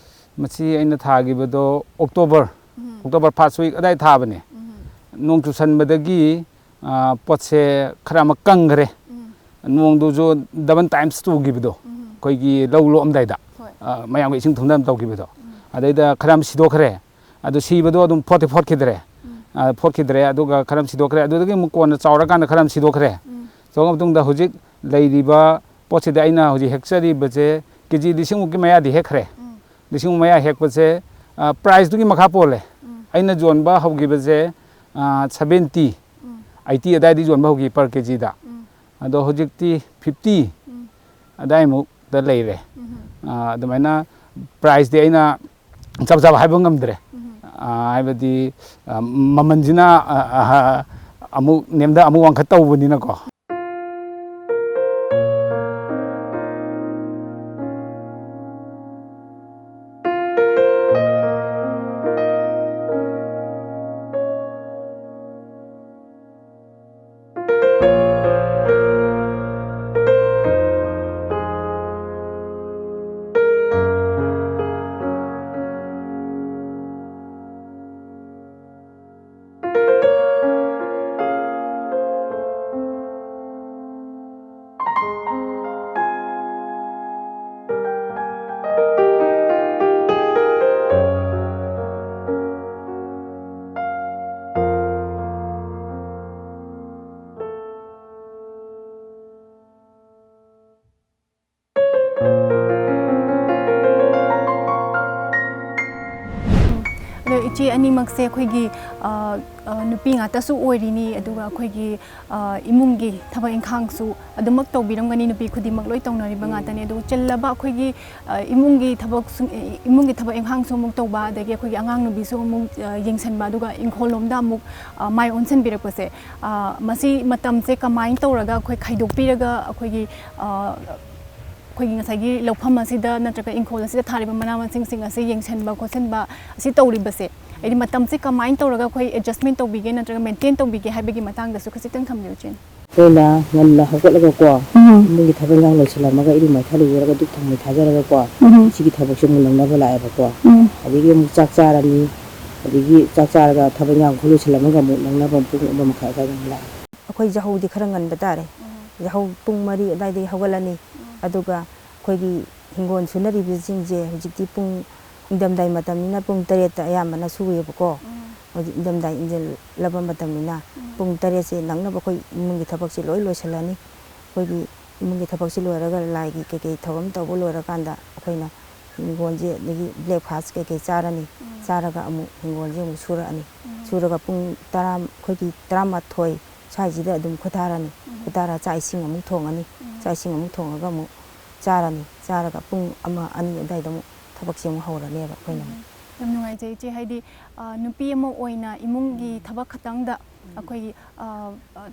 ꯃꯁꯤ ꯑꯩꯅ ꯊꯥꯈꯤꯕꯗꯣ ꯑꯣꯛꯇꯣꯕꯔ, ꯎꯝ꯫ ꯑꯣꯛꯇꯣꯕꯔ ꯐꯥꯔꯁ ꯋꯤꯛ ꯑꯗꯥꯏ ꯊꯥꯕꯅꯦ꯫ ꯎꯝ꯫ ꯅꯣꯡ ꯆꯨꯁꯟꯕꯗꯒꯤ, ꯑ, ꯄꯣꯠꯁꯦ ꯈꯔ ꯑꯃ ꯀꯪꯈ꯭ꯔꯦ꯫ ꯎꯝ꯫ ꯅꯣꯡꯗꯨꯁꯨ ꯗꯕꯜ ꯇꯥꯏꯝꯁ ꯆꯨꯈꯤꯕꯗꯣ, ꯎꯝ꯫ ꯑꯩꯈꯣꯏꯒꯤ ꯂꯧ ꯂꯣꯛꯑꯝꯗꯥꯏꯗ, ꯍꯣꯏ꯫ ꯑ, ꯃꯌꯥꯝꯒ ꯏꯁꯤꯡ ꯊꯨꯝꯅꯗꯅ ꯇꯧꯈꯤꯕꯗꯣ, ꯎꯝ꯫ ꯑꯗꯩꯗ ꯈꯔ ꯑꯃ ꯁꯤꯗꯣꯛꯈ꯭ꯔꯦ꯫ ꯑꯗꯨ ꯁꯤꯕꯗꯣ ꯑꯗꯨꯝ ꯐꯣꯠꯇꯤ ꯐꯣꯠꯈꯤꯗ꯭ꯔꯦ꯫ ꯎꯝ꯫ ꯑ, ꯐꯣꯠꯈꯤꯗ꯭ꯔꯦ, ꯑꯗꯨꯒ ꯈꯔ ꯑꯃ ꯁꯤꯗꯣꯛꯈ꯭ꯔꯦ꯫ ꯑꯗꯨꯗꯒꯤ ꯑꯃꯨꯛ ꯀꯣꯟꯅ ꯆꯥꯎꯔꯀꯥꯟꯗ ꯈꯔ ꯑꯃ ꯁꯤꯗꯣꯛꯈ꯭ꯔꯦ꯫ ꯎꯝ꯫ ꯆꯥꯎꯔ ꯃꯇꯨꯡꯗ ꯍꯧꯖꯤꯛ ꯂꯩꯔꯤꯕ ꯄꯣꯠꯁꯤꯗ ꯑꯩꯅ ꯍꯧꯖꯤꯛ ꯍꯦꯛꯆꯔꯤꯕꯁꯦ ꯀꯦ ꯖꯤ ꯂꯤꯁꯤꯡꯃꯨꯛꯀꯤ ꯃꯌꯥꯗꯤ ꯍꯦꯛꯈ꯭ꯔꯦ꯫ ꯎꯝ꯫ ꯂꯤꯁꯤꯡ ꯃꯌꯥ ꯍꯦꯛꯄꯁꯦ, ꯑ, ꯄ꯭ꯔꯥꯏꯁꯇꯨꯒꯤ ꯃꯈꯥ ꯄꯣꯜꯂꯦ꯫ ꯎꯝ꯫ ꯑꯩꯅ ꯌꯣꯟꯕ ꯍꯧꯈꯤꯕꯁꯦ, ꯑ, ꯁꯚꯦꯟꯇꯤ, ꯎꯝ꯫ ꯑꯩꯠꯇꯤ ꯑꯗꯥꯏꯗ ꯌꯣꯟꯕ ꯍꯧꯈꯤ per ꯀꯦ ꯖꯤꯗ꯫ ꯎꯝ꯫ ꯑꯗꯣ ꯍꯧꯖꯤꯛꯇꯤ ꯐꯤꯐꯇꯤ ꯎꯝ꯫ ꯑꯗꯥꯏꯃꯨꯛꯇ ꯂꯩꯔꯦ꯫ ꯎꯝ꯫ ꯑ, ꯑꯗꯨꯃꯥꯏꯅ ꯄ꯭ꯔꯥꯏꯁꯇꯤ ꯑꯩꯅ ꯆꯞ ꯆꯥꯕ ꯍꯥꯏꯕ ꯉꯝꯗ꯭ꯔꯦ꯫ ꯎꯝ꯫ ꯑ, ꯍꯥꯏꯕꯗꯤ, ꯑ, ꯃꯃꯜꯁꯤꯅ, ꯑ, ꯑ, ꯑꯃꯨꯛ ꯅꯦꯝꯗ ꯑꯃꯨꯛ ꯋꯥꯡꯈꯠ ꯇꯧꯕꯅꯤꯅꯀꯣ꯫ ꯏꯆꯦ ꯑꯅꯤꯃꯛꯁꯦ ꯑꯩꯈꯣꯏꯒꯤ, ꯑ, ꯑ, ꯅꯨꯄꯤ ꯉꯥꯛꯇꯁꯨ ꯑꯣꯏꯔꯤꯅꯤ, ꯑꯗꯨꯒ ꯑꯩꯈꯣꯏꯒꯤ, ꯑ, ꯏꯃꯨꯡꯒꯤ ꯊꯕꯛ ꯏꯪꯈꯥꯡꯁꯨ ꯑꯗꯨꯃꯛ ꯇꯧꯕꯤꯔꯝꯒꯅꯤ꯫ ꯅꯨꯄꯤ ꯈꯨꯗꯤꯡꯃꯛ ꯂꯣꯏ ꯇꯧꯅꯔꯤꯕ ꯉꯥꯛꯇꯅꯤ꯫ ꯑꯗꯨꯒ ꯆꯤꯜꯂꯕ ꯑꯩꯈꯣꯏꯒꯤ, ꯑ, ꯏꯃꯨꯡꯒꯤ ꯊꯕꯛꯁꯨ, ꯏꯃꯨꯡꯒꯤ ꯊꯕꯛ ꯏꯪꯈꯥꯡꯁꯨ ꯑꯃꯨꯛ ꯇꯧꯕ, ꯑꯗꯒꯤ ꯑꯩꯈꯣꯏꯒꯤ ꯑꯉꯥꯡ ꯅꯨꯕꯤꯁꯨ ꯑꯃꯨꯛ, ꯑ, ꯌꯦꯡꯁꯤꯟꯕ, ꯑꯗꯨꯒ ꯏꯪꯈꯣꯜ ꯂꯣꯝꯗ ꯑꯃꯨꯛ, ꯑ, ꯃꯥꯏ ꯑꯣꯟꯁꯤꯟꯕꯤꯔꯛꯄꯁꯦ, ꯑ, ꯃꯁꯤ ꯃꯇꯝꯁꯦ ꯀꯃꯥꯏꯅ ꯇꯧꯔꯒ ꯑꯩꯈꯣꯏ ꯈꯥꯏꯗꯣꯛꯄꯤꯔꯒ ꯑꯩꯈꯣꯏꯒꯤ, ꯑ, ꯑꯩꯈꯣꯏꯒꯤ ꯉꯁꯥꯏꯒꯤ ꯂꯧꯐꯝ ꯑꯁꯤꯗ ꯅꯠꯇ꯭ꯔꯒ ꯏꯪꯈꯣꯜ ꯑꯁꯤꯗ ꯊꯥꯔꯤꯕ ꯃꯅꯥ ꯃꯁꯤꯡꯁꯤꯡ ꯑꯁꯤ ꯌꯦꯡꯁꯤꯟꯕ ꯈꯣꯠꯆꯤꯟꯕ ꯑꯁꯤ ꯇꯧꯔꯤꯕꯁꯦ, ꯍꯥꯏꯗꯤ ꯃꯇꯝꯁꯦ ꯀꯃꯥꯏꯅ ꯇꯧꯔꯒ ꯑꯩꯈꯣꯏ adjustment ꯇꯧꯕꯤꯒꯦ ꯅꯠꯇ꯭ꯔꯒ maintain ꯇꯧꯕꯤꯒꯦ ꯍꯥꯏꯕꯒꯤ ꯃꯇꯥꯡꯗꯁꯨ ꯈꯖꯤꯛꯇꯪ ꯊꯝꯕꯤꯌꯨ, ꯏꯆꯦ꯫ ꯑꯩꯈꯣꯏꯅ ꯉꯟꯅ ꯍꯧꯒꯠꯂꯒꯀꯣ, ꯎꯝ꯫ ꯏꯃꯨꯡꯒꯤ ꯊꯕꯛ ꯏꯟꯈꯥꯡ ꯂꯣꯏꯁꯤꯜꯂꯝꯃꯒ, ꯏꯔꯨ ꯃꯥꯏꯊ ꯂꯨꯖꯔꯒ ꯙꯨꯞ ꯊꯥꯎꯃꯩ ꯊꯥꯖꯔꯒꯀꯣ, ꯎꯝ꯫ ꯁꯤꯒꯤ ꯊꯕꯛꯁꯦ ꯑꯃꯨꯛ ꯅꯪꯅꯕ ꯂꯥꯛꯑꯦꯕꯀꯣ꯫ ꯎꯝ꯫ ꯑꯗꯒꯤ ꯑꯃꯨꯛ ꯆꯥꯛ ꯆꯥꯔꯅꯤ, ꯑꯗꯒꯤ ꯆꯥꯛ ꯆꯥꯔꯒ ꯊꯕꯛ ꯏꯟꯈꯥꯡ ꯈꯔ ꯂꯣꯏꯁꯤꯜꯂꯝꯃꯒ ꯑꯃꯨꯛ ꯅꯪꯅꯕ ꯄꯨꯡ ꯑꯃ ꯃꯈꯥꯏ ꯑꯗꯨꯋꯥꯏꯗ ꯑꯃꯨꯛ ꯂꯥꯛꯑꯦ꯫ ꯑꯩꯈꯣꯏ ꯌꯥꯍꯧꯗꯤ ꯈꯔ ꯉꯟꯕ ꯇꯥꯔꯦ꯫ ꯎꯝ꯫ ꯌꯥꯍꯧ ꯄꯨꯡ ꯃꯔꯤ ꯑꯗꯨꯋꯥꯏꯗꯒꯤ ꯍꯧꯒꯠꯂꯅꯤ꯫ ꯎꯝ꯫ ꯑꯗꯨꯒ ꯑꯩꯈꯣꯏꯒꯤ ꯍꯤꯡꯒꯣꯜ ꯁꯨꯅꯔꯤꯕꯁꯤꯡꯁꯦ ꯍꯧꯖꯤꯛꯇꯤ ꯄꯨꯡ ꯏꯪꯊꯝꯊꯥꯒꯤ ꯃꯇꯝꯅꯤꯅ ꯄꯨꯡ ꯇꯔꯦꯠꯇ ꯑꯌꯥꯝꯕꯅ ꯁꯨꯏꯌꯦꯕꯀꯣ꯫ ꯎꯝ꯫ ꯍꯧꯖꯤꯛ ꯏꯪꯊꯝꯊꯥ ꯏꯟꯁꯤꯜꯂꯕ ꯃꯇꯝꯅꯤꯅ ꯎꯝ꯫ ꯄꯨꯡ ꯇꯔꯦꯠꯁꯦ ꯅꯪꯅꯕ ꯑꯩꯈꯣꯏ ꯏꯃꯨꯡꯒꯤ ꯊꯕꯛꯁꯦ ꯂꯣꯏ ꯂꯣꯏꯁꯤꯜꯂꯅꯤ꯫ ꯑꯩꯈꯣꯏꯒꯤ ꯏꯃꯨꯡꯒꯤ ꯊꯕꯛꯁꯦ ꯂꯣꯏꯔꯒ ꯂꯥꯏꯒꯤ ꯀꯩꯀꯩ ꯊꯧꯔꯝ ꯇꯧꯕ ꯂꯣꯏꯔꯀꯥꯟꯗ ꯑꯩꯈꯣꯏꯅ ꯍꯤꯡꯒꯣꯜꯁꯦ ꯑꯗꯒꯤ breakfast ꯀꯩꯀꯩ ꯆꯥꯔꯅꯤ꯫ ꯎꯝ꯫ ꯆꯥꯔꯒ ꯑꯃꯨꯛ ꯍꯤꯡꯒꯣꯜꯁꯦ ꯑꯃꯨꯛ ꯁꯨꯔꯛꯑꯅꯤ꯫ ꯎꯝ꯫ ꯁꯨꯔꯒ ꯄꯨꯡ ꯇꯔꯥ, ꯑꯩꯈꯣꯏꯒꯤ ꯇꯔꯥꯃꯥꯊꯣꯏ ꯁ꯭ꯋꯥꯏꯁꯤꯗ ꯑꯗꯨꯝ ꯈꯨꯠꯊꯥꯔꯅꯤ꯫ ꯎꯝ꯫ ꯈꯨꯠꯊꯥꯔ ꯆꯥꯛ ꯏꯁꯤꯡ ꯑꯃꯨꯛ ꯊꯣꯡꯉꯅꯤ꯫ ꯎꯝ꯫ ꯆꯥꯛ ꯏꯁꯤꯡ ꯑꯃꯨꯛ ꯊꯣꯡꯉꯒ ꯑꯃꯨꯛ ꯆꯥꯔꯅꯤ꯫ ꯆꯥꯔꯒ ꯄꯨꯡ ꯑꯃ, ꯑꯅꯤ ꯑꯗꯨꯋꯥꯏꯗ ꯑꯃꯨꯛ ꯊꯕꯛꯁꯦ ꯑꯃꯨꯛ ꯍꯧꯔꯅꯦꯕ ꯑꯩꯈꯣꯏꯅ ꯑꯃꯨꯛ꯫ ꯎꯝ꯫ ꯌꯥꯝ ꯅꯨꯡꯉꯥꯏꯖꯩ ꯏꯆꯦ, ꯍꯥꯏꯗꯤ, ꯑ, ꯅꯨꯄꯤ ꯑꯃ ꯑꯣꯏꯅ ꯏꯃꯨꯡꯒꯤ ꯎꯝ꯫ ꯊꯕꯛ ꯈꯛꯇꯪꯗ ꯎꯝ꯫ ꯑꯩꯈꯣꯏꯒꯤ, ꯑ, ꯑ,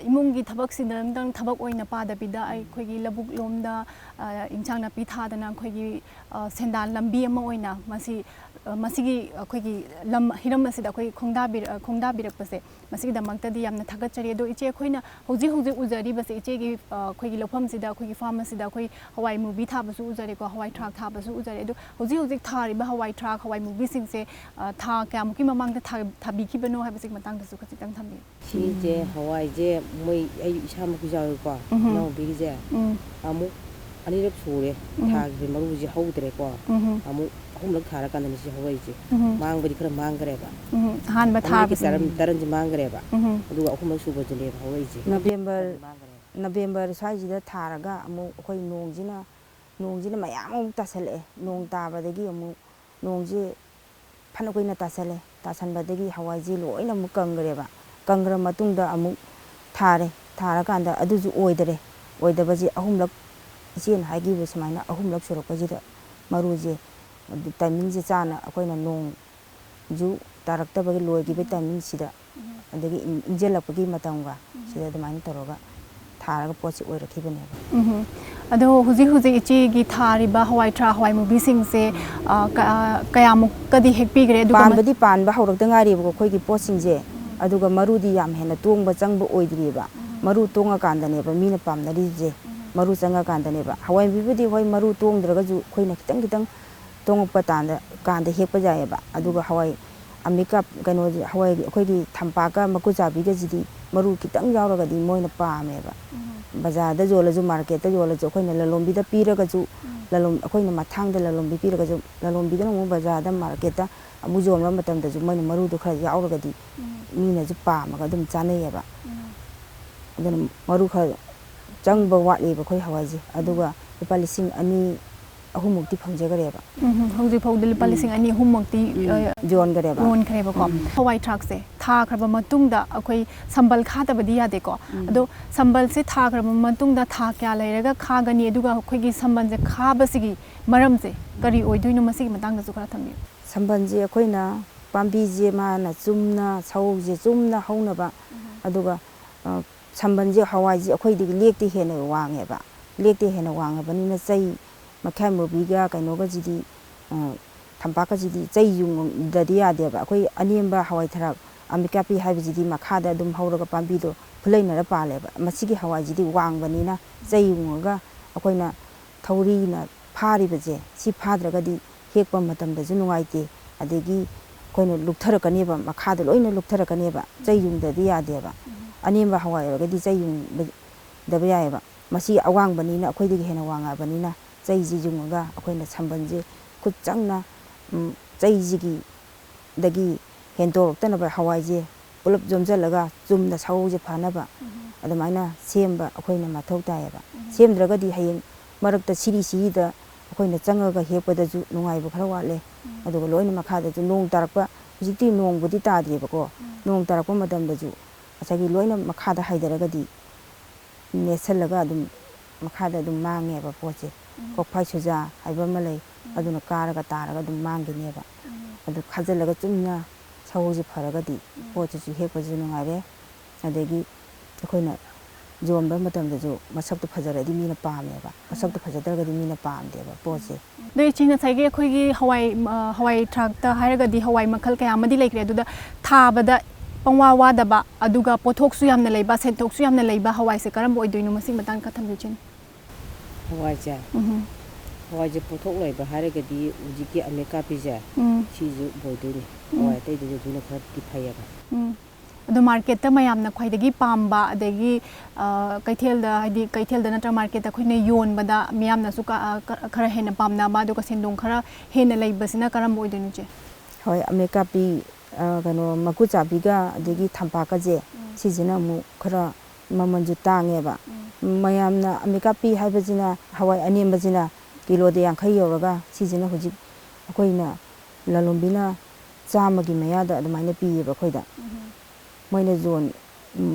ꯏꯃꯨꯡꯒꯤ ꯊꯕꯛꯁꯤꯗꯪ ꯊꯕꯛ ꯑꯣꯏꯅ ꯄꯥꯗꯕꯤꯗ ꯎꯝ꯫ ꯑꯩꯈꯣꯏꯒꯤ ꯂꯧꯕꯨꯛ ꯂꯣꯝꯗ, ꯑ, ꯏꯟꯁꯥꯡ ꯅꯥꯄꯤ ꯊꯥꯗꯅ ꯑꯩꯈꯣꯏꯒꯤ, ꯑ, ꯁꯦꯟꯗꯥꯟ ꯂꯝꯕꯤ ꯑꯃ ꯑꯣꯏꯅ ꯃꯁꯤ, ꯑ, ꯃꯁꯤꯒꯤ ꯑꯩꯈꯣꯏꯒꯤ ꯂꯝ, ꯍꯤꯔꯝ ꯑꯁꯤꯗ ꯑꯩꯈꯣꯏ ꯈꯣꯡꯗꯥꯕꯤꯔ-, ꯑ, ꯈꯣꯡꯗꯥꯕꯤꯔꯛꯄꯁꯦ, ꯃꯁꯤꯒꯤꯗꯃꯛꯇꯗꯤ ꯌꯥꯝꯅ ꯊꯥꯒꯠꯆꯔꯤ꯫ ꯑꯗꯣ ꯏꯆꯦ, ꯑꯩꯈꯣꯏꯅ ꯍꯧꯖꯤꯛ ꯍꯧꯖꯤꯛ ꯎꯖꯔꯤꯕꯁꯦ, ꯏꯆꯦꯒꯤ, ꯑ, ꯑꯩꯈꯣꯏꯒꯤ ꯂꯧꯐꯝꯁꯤꯗ, ꯑꯩꯈꯣꯏꯒꯤ farm ꯑꯁꯤꯗ ꯑꯩꯈꯣꯏ ꯍꯋꯥꯏ ꯃꯨꯕꯤ ꯊꯥꯕꯁꯨ ꯎꯖꯔꯦꯀꯣ, ꯍꯋꯥꯏ ꯊ꯭ꯔꯥꯛ ꯊꯥꯕꯁꯨ ꯎꯖꯔꯦ꯫ ꯑꯗꯣ ꯍꯧꯖꯤꯛ ꯍꯧꯖꯤꯛ ꯊꯥꯔꯤꯕ ꯍꯋꯥꯏ ꯊ꯭ꯔꯥꯛ, ꯍꯋꯥꯏ ꯃꯨꯕꯤꯁꯤꯡꯁꯦ, ꯑ, ꯊꯥ ꯀꯌꯥꯃꯨꯛꯀꯤ ꯃꯃꯥꯡꯗ ꯊꯥ-, ꯊꯥꯕꯤꯈꯤꯕꯅꯣ ꯍꯥꯏꯕꯁꯤꯒꯤ ꯃꯇꯥꯡꯗꯁꯨ ꯈꯖꯤꯛꯇꯪ ꯊꯝꯕꯤꯌꯨ꯫ ꯁꯤꯁꯦ ꯎꯝ꯫ ꯍꯋꯥꯏꯁꯦ ꯃꯣꯏ ꯑꯩ ꯏꯁꯥꯃꯛꯀꯤꯁꯨ ꯌꯥꯎꯋꯦꯀꯣ, ꯎꯝ꯫ ꯏꯅꯥꯎꯄꯤꯒꯤꯁꯦ ꯎꯝ꯫ ꯑꯃꯨꯛ ꯑꯅꯤꯔꯛ ꯁꯨꯔꯦ ꯎꯝ꯫ ꯊꯥꯈꯤꯕ ꯃꯔꯨꯁꯦ ꯍꯧꯗ꯭ꯔꯦꯀꯣ꯫ ꯎꯝ꯫ ꯑꯃꯨꯛ ꯑꯍꯨꯝꯂꯛ ꯊꯥꯔꯀꯥꯟꯗꯅꯤ ꯁꯤ ꯍꯧꯔꯛꯏꯁꯦ꯫ ꯎꯝ꯫ ꯃꯥꯡꯕꯗꯤ ꯈꯔ ꯃꯥꯡꯈ꯭ꯔꯦꯕ꯫ ꯎꯝ꯫ ꯑꯍꯥꯟꯕ ꯑꯅꯤꯔꯛꯀꯤ ꯊꯥꯕꯁꯦ꯫ ꯇꯔꯟ, ꯇꯔꯟꯁꯦ ꯃꯥꯡꯈ꯭ꯔꯦꯕ꯫ ꯎꯝ꯫ ꯑꯗꯨꯒ ꯑꯍꯨꯝꯂꯛ ꯁꯨꯕꯁꯤꯅꯦꯕ ꯍꯧꯔꯛꯏꯁꯦ꯫ ꯅꯕꯦꯝꯕꯔ, ꯇꯔꯟ ꯃꯥꯡꯈ꯭ꯔꯦ꯫ ꯅꯕꯦꯝꯕꯔ ꯁ꯭ꯋꯥꯏꯁꯤꯗ ꯊꯥꯔꯒ ꯑꯃꯨꯛ ꯑꯩꯈꯣꯏ ꯅꯣꯡꯁꯤꯅ, ꯅꯣꯡꯁꯤꯅ ꯃꯌꯥꯝ ꯑꯃꯨꯛ ꯇꯥꯁꯜꯂꯛꯑꯦ꯫ ꯅꯣꯡ ꯇꯥꯕꯗꯒꯤ ꯑꯃꯨꯛ ꯅꯣꯡꯁꯦ ꯐꯅ ꯀꯨꯏꯅ ꯇꯥꯁꯜꯂꯦ꯫ ꯇꯥꯁꯟꯕꯗꯒꯤ ꯍꯋꯥꯏꯁꯤ ꯂꯣꯏꯅ ꯑꯃꯨꯛ ꯀꯪꯈ꯭ꯔꯦꯕ꯫ ꯀꯪꯈ꯭ꯔ ꯃꯇꯨꯡꯗ ꯑꯃꯨꯛ ꯊꯥꯔꯦ꯫ ꯊꯥꯔꯀꯥꯟꯗ ꯑꯗꯨꯁꯨ ꯑꯣꯏꯗꯔꯦ꯫ ꯑꯣꯏꯗꯕꯁꯤ ꯑꯍꯨꯝꯂꯛ, ꯏꯆꯦꯅ ꯍꯥꯏꯈꯤꯕ ꯁꯨꯃꯥꯏꯅ ꯑꯍꯨꯝꯂꯛ ꯁꯨꯔꯛꯄꯁꯤꯗ ꯃꯔꯨꯁꯦ, ꯇꯥꯏꯃꯤꯡꯁꯦ ꯆꯥꯅ ꯑꯩꯈꯣꯏꯅ ꯅꯣꯡꯁꯨ ꯇꯥꯔꯛꯇꯕꯒꯤ ꯂꯣꯏꯈꯤꯕ ꯇꯥꯏꯃꯤꯡꯁꯤꯗ, ꯑꯗꯒꯤ ꯏꯪ-, ꯏꯪꯁꯤꯜꯂꯛꯄꯒꯤ ꯃꯇꯝꯒ ꯁꯤꯗ ꯑꯗꯨꯃꯥꯏꯅ ꯇꯧꯔꯒ ꯊꯥꯔꯒ ꯄꯣꯠꯁꯤ ꯑꯣꯏꯔꯛꯈꯤꯕꯅꯦꯕ꯫ ꯎꯝ꯫ ꯑꯗꯣ ꯍꯧꯖꯤꯛ ꯍꯧꯖꯤꯛ ꯏꯆꯦꯒꯤ ꯊꯥꯔꯤꯕ ꯍꯋꯥꯏ ꯊ꯭ꯔꯥꯛ, ꯍꯋꯥꯏ ꯃꯨꯕꯤꯁꯤꯡꯁꯦ, ꯑ, ꯀ-, ꯑ, ꯀꯌꯥꯃꯨꯛꯀꯗꯤ ꯍꯦꯛꯄꯤꯈ꯭ꯔꯦ? ꯑꯗꯨꯒ ꯃ- ꯄꯥꯟꯕꯗꯤ ꯄꯥꯟꯕ ꯍꯧꯔꯛꯇ ꯉꯥꯏꯔꯤꯕꯀꯣ ꯑꯩꯈꯣꯏꯒꯤ ꯄꯣꯠꯁꯤꯡꯁꯦ꯫ ꯑꯗꯨꯒ ꯃꯔꯨꯗꯤ ꯌꯥꯝ ꯍꯦꯟꯅ ꯇꯣꯡꯕ ꯆꯪꯕ ꯑꯣꯏꯗ꯭ꯔꯤꯕ꯫ ꯃꯔꯨ ꯇꯣꯡꯉꯀꯥꯟꯗꯅꯦꯕ ꯃꯤꯅ ꯄꯥꯝꯅꯔꯤꯁꯦ꯫ ꯃꯔꯨ ꯆꯪꯉꯀꯥꯟꯗꯅꯦꯕ꯫ ꯍꯋꯥꯏ ꯃꯨꯕꯤꯕꯨꯗꯤ ꯍꯣꯏ, ꯃꯔꯨ ꯇꯣꯡꯗ꯭ꯔꯒꯁꯨ ꯑꯩꯈꯣꯏꯅ ꯈꯤꯇꯪ ꯈꯤꯇꯪ ꯇꯣꯡꯉꯛꯄ ꯇꯥꯟꯗ, ꯀꯥꯟꯗ ꯍꯦꯛꯄ ꯌꯥꯏꯑꯕ꯫ ꯑꯗꯨꯒ ꯍꯋꯥꯏ ꯑꯃꯤꯀꯥꯞ, ꯀꯩꯅꯣꯁꯦ, ꯍꯋꯥꯏ ꯑꯩꯈꯣꯏꯒꯤ ꯊꯝꯄꯥꯛꯀ ꯃꯀꯨ ꯆꯥꯕꯤꯒꯁꯤꯗꯤ ꯃꯔꯨ ꯈꯤꯇꯪ ꯌꯥꯎꯔꯒꯗꯤ ꯃꯣꯏꯅ ꯄꯥꯝꯃꯦꯕ꯫ ꯕꯖꯥꯔꯗ ꯌꯣꯜꯂꯁꯨ, ꯃꯥꯔꯀꯦꯠꯇ ꯌꯣꯜꯂꯁꯨ, ꯑꯩꯈꯣꯏꯅ ꯂꯂꯣꯟꯕꯤꯗ ꯄꯤꯔꯒꯁꯨ, ꯂꯂꯣꯟ-, ꯑꯩꯈꯣꯏꯅ ꯃꯊꯥꯡꯗ ꯂꯂꯣꯟꯕꯤ ꯄꯤꯔꯒꯁꯨ, ꯂꯂꯣꯟꯕꯤꯗꯨꯅ ꯑꯃꯨꯛ ꯕꯖꯥꯔꯗ, ꯃꯥꯔꯀꯦꯠꯇ ꯑꯃꯨꯛ ꯌꯣꯟꯕ ꯃꯇꯝꯗꯁꯨ ꯃꯣꯏꯅ ꯃꯔꯨꯗꯣ ꯈꯔ ꯌꯥꯎꯔꯒꯗꯤ ꯃꯤꯅꯁꯨ ꯄꯥꯝꯃꯒ ꯑꯗꯨꯝ ꯆꯥꯅꯩꯌꯦꯕ꯫ ꯑꯗꯨꯅ ꯃꯔꯨ ꯈꯔ ꯆꯪꯕ ꯋꯥꯠꯂꯤꯕ ꯑꯩꯈꯣꯏ ꯍꯋꯥꯏꯁꯦ꯫ ꯑꯗꯨꯒ ꯂꯨꯄꯥ ꯂꯤꯁꯤꯡ ꯑꯅꯤ, ꯑꯍꯨꯝꯃꯨꯛꯇꯤ ꯐꯪꯖꯈꯔꯦꯕ꯫ ꯎꯝ, ꯍꯧꯖꯤꯛ ꯐꯥꯎꯗ ꯂꯨꯄꯥ ꯎꯝ꯫ ꯂꯤꯁꯤꯡ ꯑꯅꯤ, ꯑꯍꯨꯝꯃꯛꯇꯤ, ꯎꯝ, ꯑ, ꯌꯣꯟꯈꯔꯦꯕ꯫ ꯌꯣꯟꯈ꯭ꯔꯦꯕꯀꯣ꯫ ꯎꯝ꯫ ꯍꯋꯥꯏ ꯊ꯭ꯔꯥꯛꯁꯦ ꯊꯥꯈ꯭ꯔꯕ ꯃꯇꯨꯡꯗ ꯑꯩꯈꯣꯏ ꯁꯝꯕꯜ ꯈꯥꯗꯕꯗꯤ ꯌꯥꯗꯦꯀꯣ꯫ ꯎꯝ꯫ ꯑꯗꯣ ꯁꯝꯕꯜꯁꯦ ꯊꯥꯈ꯭ꯔꯕ ꯃꯇꯨꯡꯗ ꯊꯥ ꯀꯌꯥ ꯂꯩꯔꯒ ꯈꯥꯒꯅꯤ? ꯑꯗꯨꯒ ꯑꯩꯈꯣꯏꯒꯤ ꯁꯝꯕꯜꯁꯦ ꯈꯥꯕꯁꯤꯒꯤ ꯃꯔꯝꯁꯦ ꯀꯔꯤ ꯑꯣꯏꯗꯣꯏꯅꯣ? ꯃꯁꯤꯒꯤ ꯃꯇꯥꯡꯗꯁꯨ ꯈꯔ ꯊꯝꯕꯤꯌꯨ꯫ ꯁꯝꯕꯜꯁꯦ ꯑꯩꯈꯣꯏꯅ ꯄꯥꯝꯕꯤꯁꯦ ꯃꯥꯅ ꯆꯨꯝꯅ, ꯁꯧꯁꯦ ꯆꯨꯝꯅ ꯍꯧꯅꯕ, ꯑꯗꯨꯒ, ꯑ, ꯁꯝꯕꯜꯁꯦ ꯍꯋꯥꯏꯁꯦ ꯑꯩꯈꯣꯏꯗꯒꯤ ꯂꯦꯛꯇ ꯍꯦꯟꯅ ꯋꯥꯡꯉꯦꯕ꯫ ꯂꯦꯛꯇ ꯍꯦꯟꯅ ꯋꯥꯡꯉꯕꯅꯤꯅ ꯆꯩ, ꯃꯈꯥꯏ ꯃꯨꯕꯤꯒ ꯀꯩꯅꯣꯒꯁꯤꯗꯤ, ꯑ, ꯊꯝꯄꯥꯛꯀꯁꯤꯗꯤ ꯆꯩ ꯌꯨꯡꯗꯗꯤ ꯌꯥꯗꯦꯕ꯫ ꯑꯩꯈꯣꯏ ꯑꯅꯦꯝꯕ ꯍꯋꯥꯏ ꯊꯔꯥꯛ ꯑꯃꯤꯀꯥꯄꯤ ꯍꯥꯏꯕꯁꯤꯗꯤ ꯃꯈꯥꯗ ꯑꯗꯨꯝ ꯍꯧꯔꯒ ꯄꯥꯝꯕꯤꯗꯣ ꯐꯨꯂꯩꯅꯔ ꯄꯥꯜꯂꯦꯕ꯫ ꯃꯁꯤꯒꯤ ꯍꯋꯥꯏꯁꯤꯗꯤ ꯋꯥꯡꯕꯅꯤꯅ ꯆꯩ ꯌꯨꯡꯉꯒ ꯑꯩꯈꯣꯏꯅ ꯊꯧꯔꯤꯅ ꯐꯥꯔꯤꯕꯁꯦ, ꯁꯤ ꯐꯥꯗ꯭ꯔꯒꯗꯤ ꯍꯦꯛꯄ ꯃꯇꯝꯗꯁꯨ ꯅꯨꯡꯉꯥꯏꯇꯦ, ꯑꯗꯒꯤ ꯑꯩꯈꯣꯏꯅ ꯂꯨꯞꯊꯔꯛꯀꯅꯦꯕ, ꯃꯈꯥꯗ ꯂꯣꯏꯅ ꯂꯨꯞꯊꯔꯛꯀꯅꯦꯕ, ꯆꯩ ꯌꯨꯡꯗꯗꯤ ꯌꯥꯗꯦꯕ꯫ ꯑꯅꯦꯝꯕ ꯍꯋꯥꯏ ꯑꯣꯏꯔꯒꯗꯤ ꯆꯩ ꯌꯨꯡꯗꯕ ꯌꯥꯏꯑꯕ꯫ ꯃꯁꯤ ꯑꯋꯥꯡꯕꯅꯤꯅ, ꯑꯩꯈꯣꯏꯗꯒꯤ ꯍꯦꯟꯅ ꯋꯥꯡꯉꯛꯑꯕꯅꯤꯅ, ꯆꯩꯁꯤ ꯌꯨꯡꯉꯒ ꯑꯩꯈꯣꯏꯅ ꯁꯝꯕꯜꯁꯦ ꯈꯨꯠ ꯆꯪꯅ, ꯎꯝ, ꯆꯩꯁꯤꯒꯤ ꯗꯒꯤ ꯍꯦꯟꯗꯣꯔꯛꯇꯅꯕ ꯍꯋꯥꯏꯁꯦ ꯄꯨꯂꯞ ꯌꯣꯝꯁꯤꯜꯂꯒ ꯆꯨꯝꯅ ꯁꯧꯁꯦ ꯐꯅꯕ ꯑꯗꯨꯃꯥꯏꯅ ꯁꯦꯝꯕ ꯑꯩꯈꯣꯏꯅ ꯃꯊꯧ ꯇꯥꯏꯌꯦꯕ꯫ ꯁꯦꯝꯗ꯭ꯔꯒꯗꯤ ꯍꯌꯦꯡ ꯃꯔꯛꯇ ꯁꯤꯔꯤ ꯁꯤꯔꯤꯗ ꯑꯩꯈꯣꯏꯅ ꯆꯪꯉꯒ ꯍꯦꯛꯄꯗꯁꯨ ꯅꯨꯡꯉꯥꯏꯕ ꯈꯔ ꯋꯥꯠꯂꯦ꯫ ꯎꯝ꯫ ꯑꯗꯨꯒ ꯂꯣꯏꯅ ꯃꯈꯥꯗꯁꯨ ꯅꯣꯡ ꯇꯥꯔꯛꯄ, ꯍꯧꯖꯤꯛꯇꯤ ꯅꯣꯡꯕꯨꯗꯤ ꯇꯥꯗꯦꯕꯀꯣ꯫ ꯎꯝ꯫ ꯅꯣꯡ ꯇꯥꯔꯛꯄ ꯃꯇꯝꯗꯁꯨ ꯉꯁꯥꯏꯒꯤ ꯂꯣꯏꯅ ꯃꯈꯥꯗ ꯍꯥꯏꯊꯔꯒꯗꯤ ꯅꯦꯠꯁꯜꯂꯒ ꯑꯗꯨꯝ ꯃꯈꯥꯗ ꯑꯗꯨꯝ ꯃꯥꯡꯉꯦꯕ ꯄꯣꯠꯁꯦ꯫ ꯎꯝ꯫ ꯀꯣꯛꯐꯥꯏ ꯁꯨꯖꯥ ꯍꯥꯏꯕ ꯑꯃ ꯂꯩ, ꯎꯝ꯫ ꯑꯗꯨꯅ ꯀꯥꯔꯒ ꯇꯥꯔꯒ ꯑꯗꯨꯝ ꯃꯥꯡꯈꯤꯅꯦꯕ꯫ ꯎꯝ꯫ ꯑꯗꯨ ꯈꯥꯖꯤꯜꯂꯒ ꯆꯨꯝꯅ ꯁꯍꯧꯁꯦ ꯐꯔꯒꯗꯤ ꯎꯝ꯫ ꯄꯣꯠꯁꯤꯁꯨ ꯍꯦꯛꯄꯁꯨ ꯅꯨꯡꯉꯥꯏꯔꯦ, ꯑꯗꯒꯤ ꯑꯩꯈꯣꯏꯅ ꯌꯣꯟꯕ ꯃꯇꯝꯗꯁꯨ ꯃꯁꯛꯇꯣ ꯐꯖꯔꯗꯤ ꯃꯤꯅ ꯄꯥꯝꯃꯦꯕ, ꯃꯁꯛꯇꯣ ꯎꯝ꯫ ꯐꯖꯗ꯭ꯔꯒꯗꯤ ꯃꯤꯅ ꯄꯥꯝꯗꯦꯕ ꯄꯣꯠꯁꯦ꯫ ꯑꯗꯣ ꯏꯆꯦ, ꯉꯁꯥꯏꯒꯤ ꯑꯩꯈꯣꯏꯒꯤ ꯍꯋꯥꯏ, ꯑ, ꯍꯋꯥꯏ ꯊ꯭ꯔꯥꯛꯇ ꯍꯥꯏꯔꯒꯗꯤ ꯍꯋꯥꯏ ꯃꯈꯜ ꯀꯌꯥ ꯑꯃꯗꯤ ꯂꯩꯈ꯭ꯔꯦ, ꯑꯗꯨꯗ ꯊꯥꯕꯗ ꯄꯪꯋꯥ ꯋꯥꯗꯕ, ꯑꯗꯨꯒ ꯄꯣꯠꯊꯣꯛꯁꯨ ꯌꯥꯝꯅ ꯂꯩꯕ, ꯁꯦꯟꯊꯣꯛꯁꯨ ꯌꯥꯝꯅ ꯂꯩꯕ ꯍꯋꯥꯏꯁꯦ ꯀꯔꯝꯕ ꯑꯣꯏꯗꯣꯏꯅꯣ? ꯃꯁꯤꯒꯤ ꯃꯇꯥꯡꯗ ꯈꯔ ꯊꯝꯕꯤꯌꯨ, ꯏꯆꯦ꯫ ꯍꯋꯥꯏꯁꯦ, ꯎꯝ꯫ ꯍꯋꯥꯏꯁꯦ ꯄꯣꯠꯊꯣꯛ ꯂꯩꯕ ꯍꯥꯏꯔꯒꯗꯤ ꯍꯧꯖꯤꯛꯀꯤ ꯑꯃꯦꯔꯤꯀꯥꯄꯤꯁꯦ, ꯎꯝ꯫ ꯁꯤꯁꯨ ꯑꯣꯏꯗꯣꯏꯅꯤ꯫ ꯎꯝ꯫ ꯍꯋꯥꯏ ꯑꯇꯩꯗꯒꯤ ꯍꯧꯖꯤꯛꯅ ꯈꯔꯗꯤ ꯐꯩꯌꯦꯕ꯫ ꯎꯝ꯫ ꯑꯗꯣ ꯃꯥꯔꯀꯦꯠꯇ ꯃꯌꯥꯝꯅ ꯈ꯭ꯋꯥꯏꯗꯒꯤ ꯄꯥꯝꯕ, ꯑꯗꯒꯤ, ꯑ, ꯀꯩꯊꯦꯜꯗ, ꯍꯥꯏꯗꯤ ꯀꯩꯊꯦꯜꯗ ꯅꯠꯇ꯭ꯔꯒ ꯃꯥꯔꯀꯦꯠꯇ ꯑꯩꯈꯣꯏꯅ ꯌꯣꯟꯕꯗ ꯃꯤꯌꯥꯝꯅꯁꯨ ꯀ-, ꯑ, ꯀ-, ꯈꯔ ꯍꯦꯟꯅ ꯄꯥꯝꯅꯕ, ꯑꯗꯨꯒ ꯁꯦꯟꯗꯣꯡ ꯈꯔ ꯍꯦꯟꯅ ꯂꯩꯕꯁꯤꯅ ꯀꯔꯝꯕ ꯑꯣꯏꯗꯣꯏꯅꯣ, ꯏꯆꯦ? ꯍꯣꯏ, ꯑꯃꯦꯔꯤꯀꯥꯄꯤ, ꯑ, ꯀꯩꯅꯣ, ꯃꯀꯨ ꯆꯥꯕꯤꯒ ꯑꯗꯒꯤ ꯊꯝꯄꯥꯛꯀꯁꯦ, ꯎꯝ꯫ ꯁꯤꯁꯤꯅ ꯑꯃꯨꯛ ꯈꯔ ꯃꯃꯜꯁꯨ ꯇꯥꯡꯉꯦꯕ꯫ ꯎꯝ꯫ ꯃꯌꯥꯝꯅ ꯑꯃꯦꯔꯤꯀꯥꯄꯤ ꯍꯥꯏꯕꯁꯤꯅ, ꯍꯋꯥꯏ ꯑꯅꯦꯝꯕꯁꯤꯅ ꯀꯤꯂꯣꯗ ꯌꯥꯡꯈꯩ ꯌꯧꯔꯒ, ꯁꯤꯁꯤꯅ ꯍꯧꯖꯤꯛ ꯑꯩꯈꯣꯏꯅ ꯂꯂꯣꯟꯕꯤꯅ ꯆꯥꯝꯃꯒꯤ ꯃꯌꯥꯗ ꯑꯗꯨꯃꯥꯏꯅ ꯄꯤꯌꯦꯕ ꯑꯩꯈꯣꯏꯗ꯫ ꯎꯝ꯫ ꯃꯣꯏꯅ ꯌꯣꯟ-,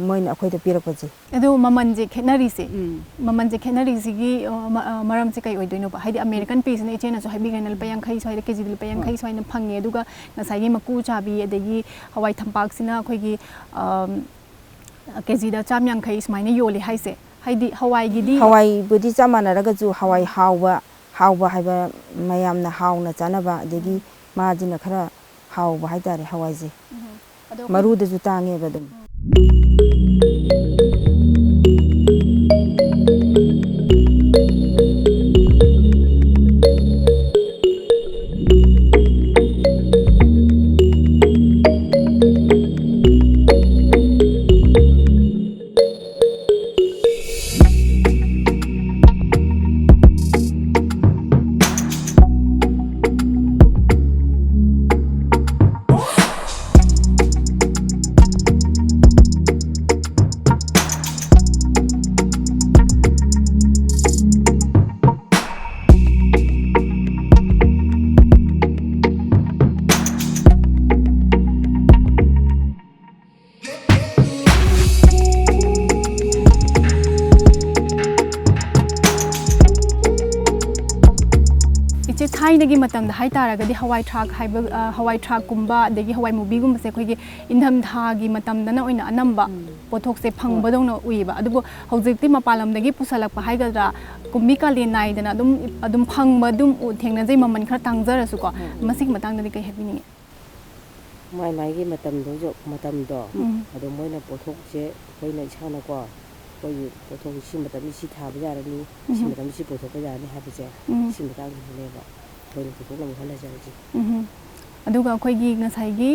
ꯃꯣꯏꯅ ꯑꯩꯈꯣꯏꯗ ꯄꯤꯔꯛꯄꯁꯦ꯫ ꯑꯗꯨ ꯃꯃꯜꯁꯦ ꯈꯦꯠꯅꯔꯤꯁꯦ, ꯎꯝ꯫ ꯃꯃꯜꯁꯦ ꯈꯦꯠꯅꯔꯤꯁꯤꯒꯤ, ꯑ, ꯃ-, ꯑ, ꯃꯔꯝꯁꯦ ꯀꯩ ꯑꯣꯏꯗꯣꯏꯅꯣꯕ? ꯍꯥꯏꯗꯤ ꯑꯃꯦꯔꯤꯀꯟ ꯄꯤꯁꯤꯅ ꯏꯆꯦꯅꯁꯨ ꯍꯥꯏꯕꯤꯈ꯭ꯔꯦꯅ ꯂꯨꯄꯥ ꯌꯥꯡꯈꯩ ꯁ꯭ꯋꯥꯏꯗ, ꯀꯦꯖꯤꯗ ꯂꯨꯄꯥ ꯌꯥꯡꯈꯩ ꯍꯣꯏ꯫ ꯁ꯭ꯋꯥꯏꯅ ꯐꯪꯉꯦ, ꯑꯗꯨꯒ ꯉꯁꯥꯏꯒꯤ ꯃꯀꯨ ꯆꯥꯕꯤ ꯑꯗꯒꯤ ꯍꯋꯥꯏ ꯊꯝꯄꯥꯛꯁꯤꯅ ꯑꯩꯈꯣꯏꯒꯤ, ꯑꯝ, ꯀꯦꯖꯤꯗ ꯆꯥꯝ ꯌꯥꯡꯈꯩ ꯁꯨꯃꯥꯏꯅ ꯌꯣꯜꯂꯤ ꯍꯥꯏꯁꯦ, ꯍꯥꯏꯗꯤ ꯍꯋꯥꯏꯒꯤꯗꯤ ꯍꯋꯥꯏꯕꯨꯗꯤ ꯆꯞ ꯃꯥꯟꯅꯔꯒꯁꯨ ꯍꯋꯥꯏ ꯍꯥꯎꯕ, ꯍꯥꯎꯕ ꯍꯥꯏꯕ ꯃꯌꯥꯝꯅ ꯍꯥꯎꯅ ꯆꯥꯅꯕ, ꯑꯗꯒꯤ ꯃꯥꯁꯤꯅ ꯈꯔ ꯍꯥꯎꯕ ꯍꯥꯏꯇꯥꯔꯦ ꯍꯋꯥꯏꯁꯦ꯫ ꯎꯝ꯫ ꯑꯗꯣ ꯑꯩꯈꯣꯏ ꯃꯔꯨꯗꯁꯨ ꯇꯥꯡꯉꯦꯕ ꯑꯗꯨꯝ꯫ ꯊꯥꯏꯅꯒꯤ ꯃꯇꯝꯗ ꯍꯥꯏꯇꯥꯔꯒꯗꯤ ꯍꯋꯥꯏ ꯊ꯭ꯔꯥꯛ ꯍꯥꯏꯕ, ꯑ, ꯍꯋꯥꯏ ꯊ꯭ꯔꯥꯛꯀꯨꯝꯕ ꯑꯗꯒꯤ ꯍꯋꯥꯏ ꯃꯨꯕꯤꯒꯨꯝꯕꯁꯦ ꯑꯩꯈꯣꯏꯒꯤ ꯏꯪꯊꯝꯊꯥꯒꯤ ꯃꯇꯝꯗꯅ ꯑꯣꯏꯅ ꯑꯅꯝꯕ ꯎꯝ꯫ ꯄꯣꯠꯊꯣꯛꯁꯦ ꯐꯪꯕꯗꯧꯅ ꯎꯏꯌꯦꯕ꯫ ꯑꯗꯨꯕꯨ ꯍꯧꯖꯤꯛꯇꯤ ꯃꯄꯥꯟ ꯂꯝꯗꯒꯤ ꯄꯨꯁꯜꯂꯛꯄ ꯍꯥꯏꯒꯗ꯭ꯔꯥ, ꯀꯨꯝꯕꯤ ꯀꯥꯂꯦꯟ ꯅꯥꯏꯗꯅ ꯑꯗꯨꯝ, ꯑꯗꯨꯝ ꯐꯪꯕ ꯑꯗꯨꯝ ꯎ-, ꯊꯦꯡꯅꯖꯩ, ꯃꯃꯜ ꯈꯔ ꯇꯥꯡꯖꯔꯁꯨꯀꯣ꯫ ꯎꯝ, ꯎꯝ꯫ ꯃꯁꯤꯒꯤ ꯃꯇꯥꯡꯗꯗꯤ ꯀꯩ ꯍꯥꯏꯕꯤꯅꯤꯡꯉꯤ? ꯃꯥꯏ ꯃꯥꯏꯒꯤ ꯃꯇꯝꯗꯨꯁꯨ, ꯃꯇꯝꯗꯣ, ꯎꯝ꯫ ꯑꯗꯣ ꯃꯣꯏꯅ ꯄꯣꯠꯊꯣꯛꯁꯦ ꯑꯩꯈꯣꯏꯅ ꯏꯁꯥꯅꯀꯣ, ꯑꯩꯈꯣꯏꯒꯤ ꯄꯣꯠꯊꯣꯛꯁꯦ ꯁꯤ ꯃꯇꯝꯗ ꯁꯤ ꯊꯥꯕ ꯌꯥꯔꯅꯤ, ꯁꯤ ꯎꯝ꯫ ꯃꯇꯝꯗ ꯁꯤ ꯄꯨꯊꯣꯛꯄ ꯌꯥꯔꯅꯤ ꯍꯥꯏꯕꯁꯦ, ꯎꯝ꯫ ꯁꯤ ꯃꯇꯥꯡꯁꯤꯗꯅꯦꯕ ꯑꯩꯈꯣꯏꯅ ꯄꯨꯊꯣꯛꯅꯕ ꯍꯣꯠꯅꯖꯔꯤꯁꯦ꯫ ꯎꯝ꯫ ꯑꯗꯨꯒ ꯑꯩꯈꯣꯏꯒꯤ ꯉꯁꯥꯏꯒꯤ,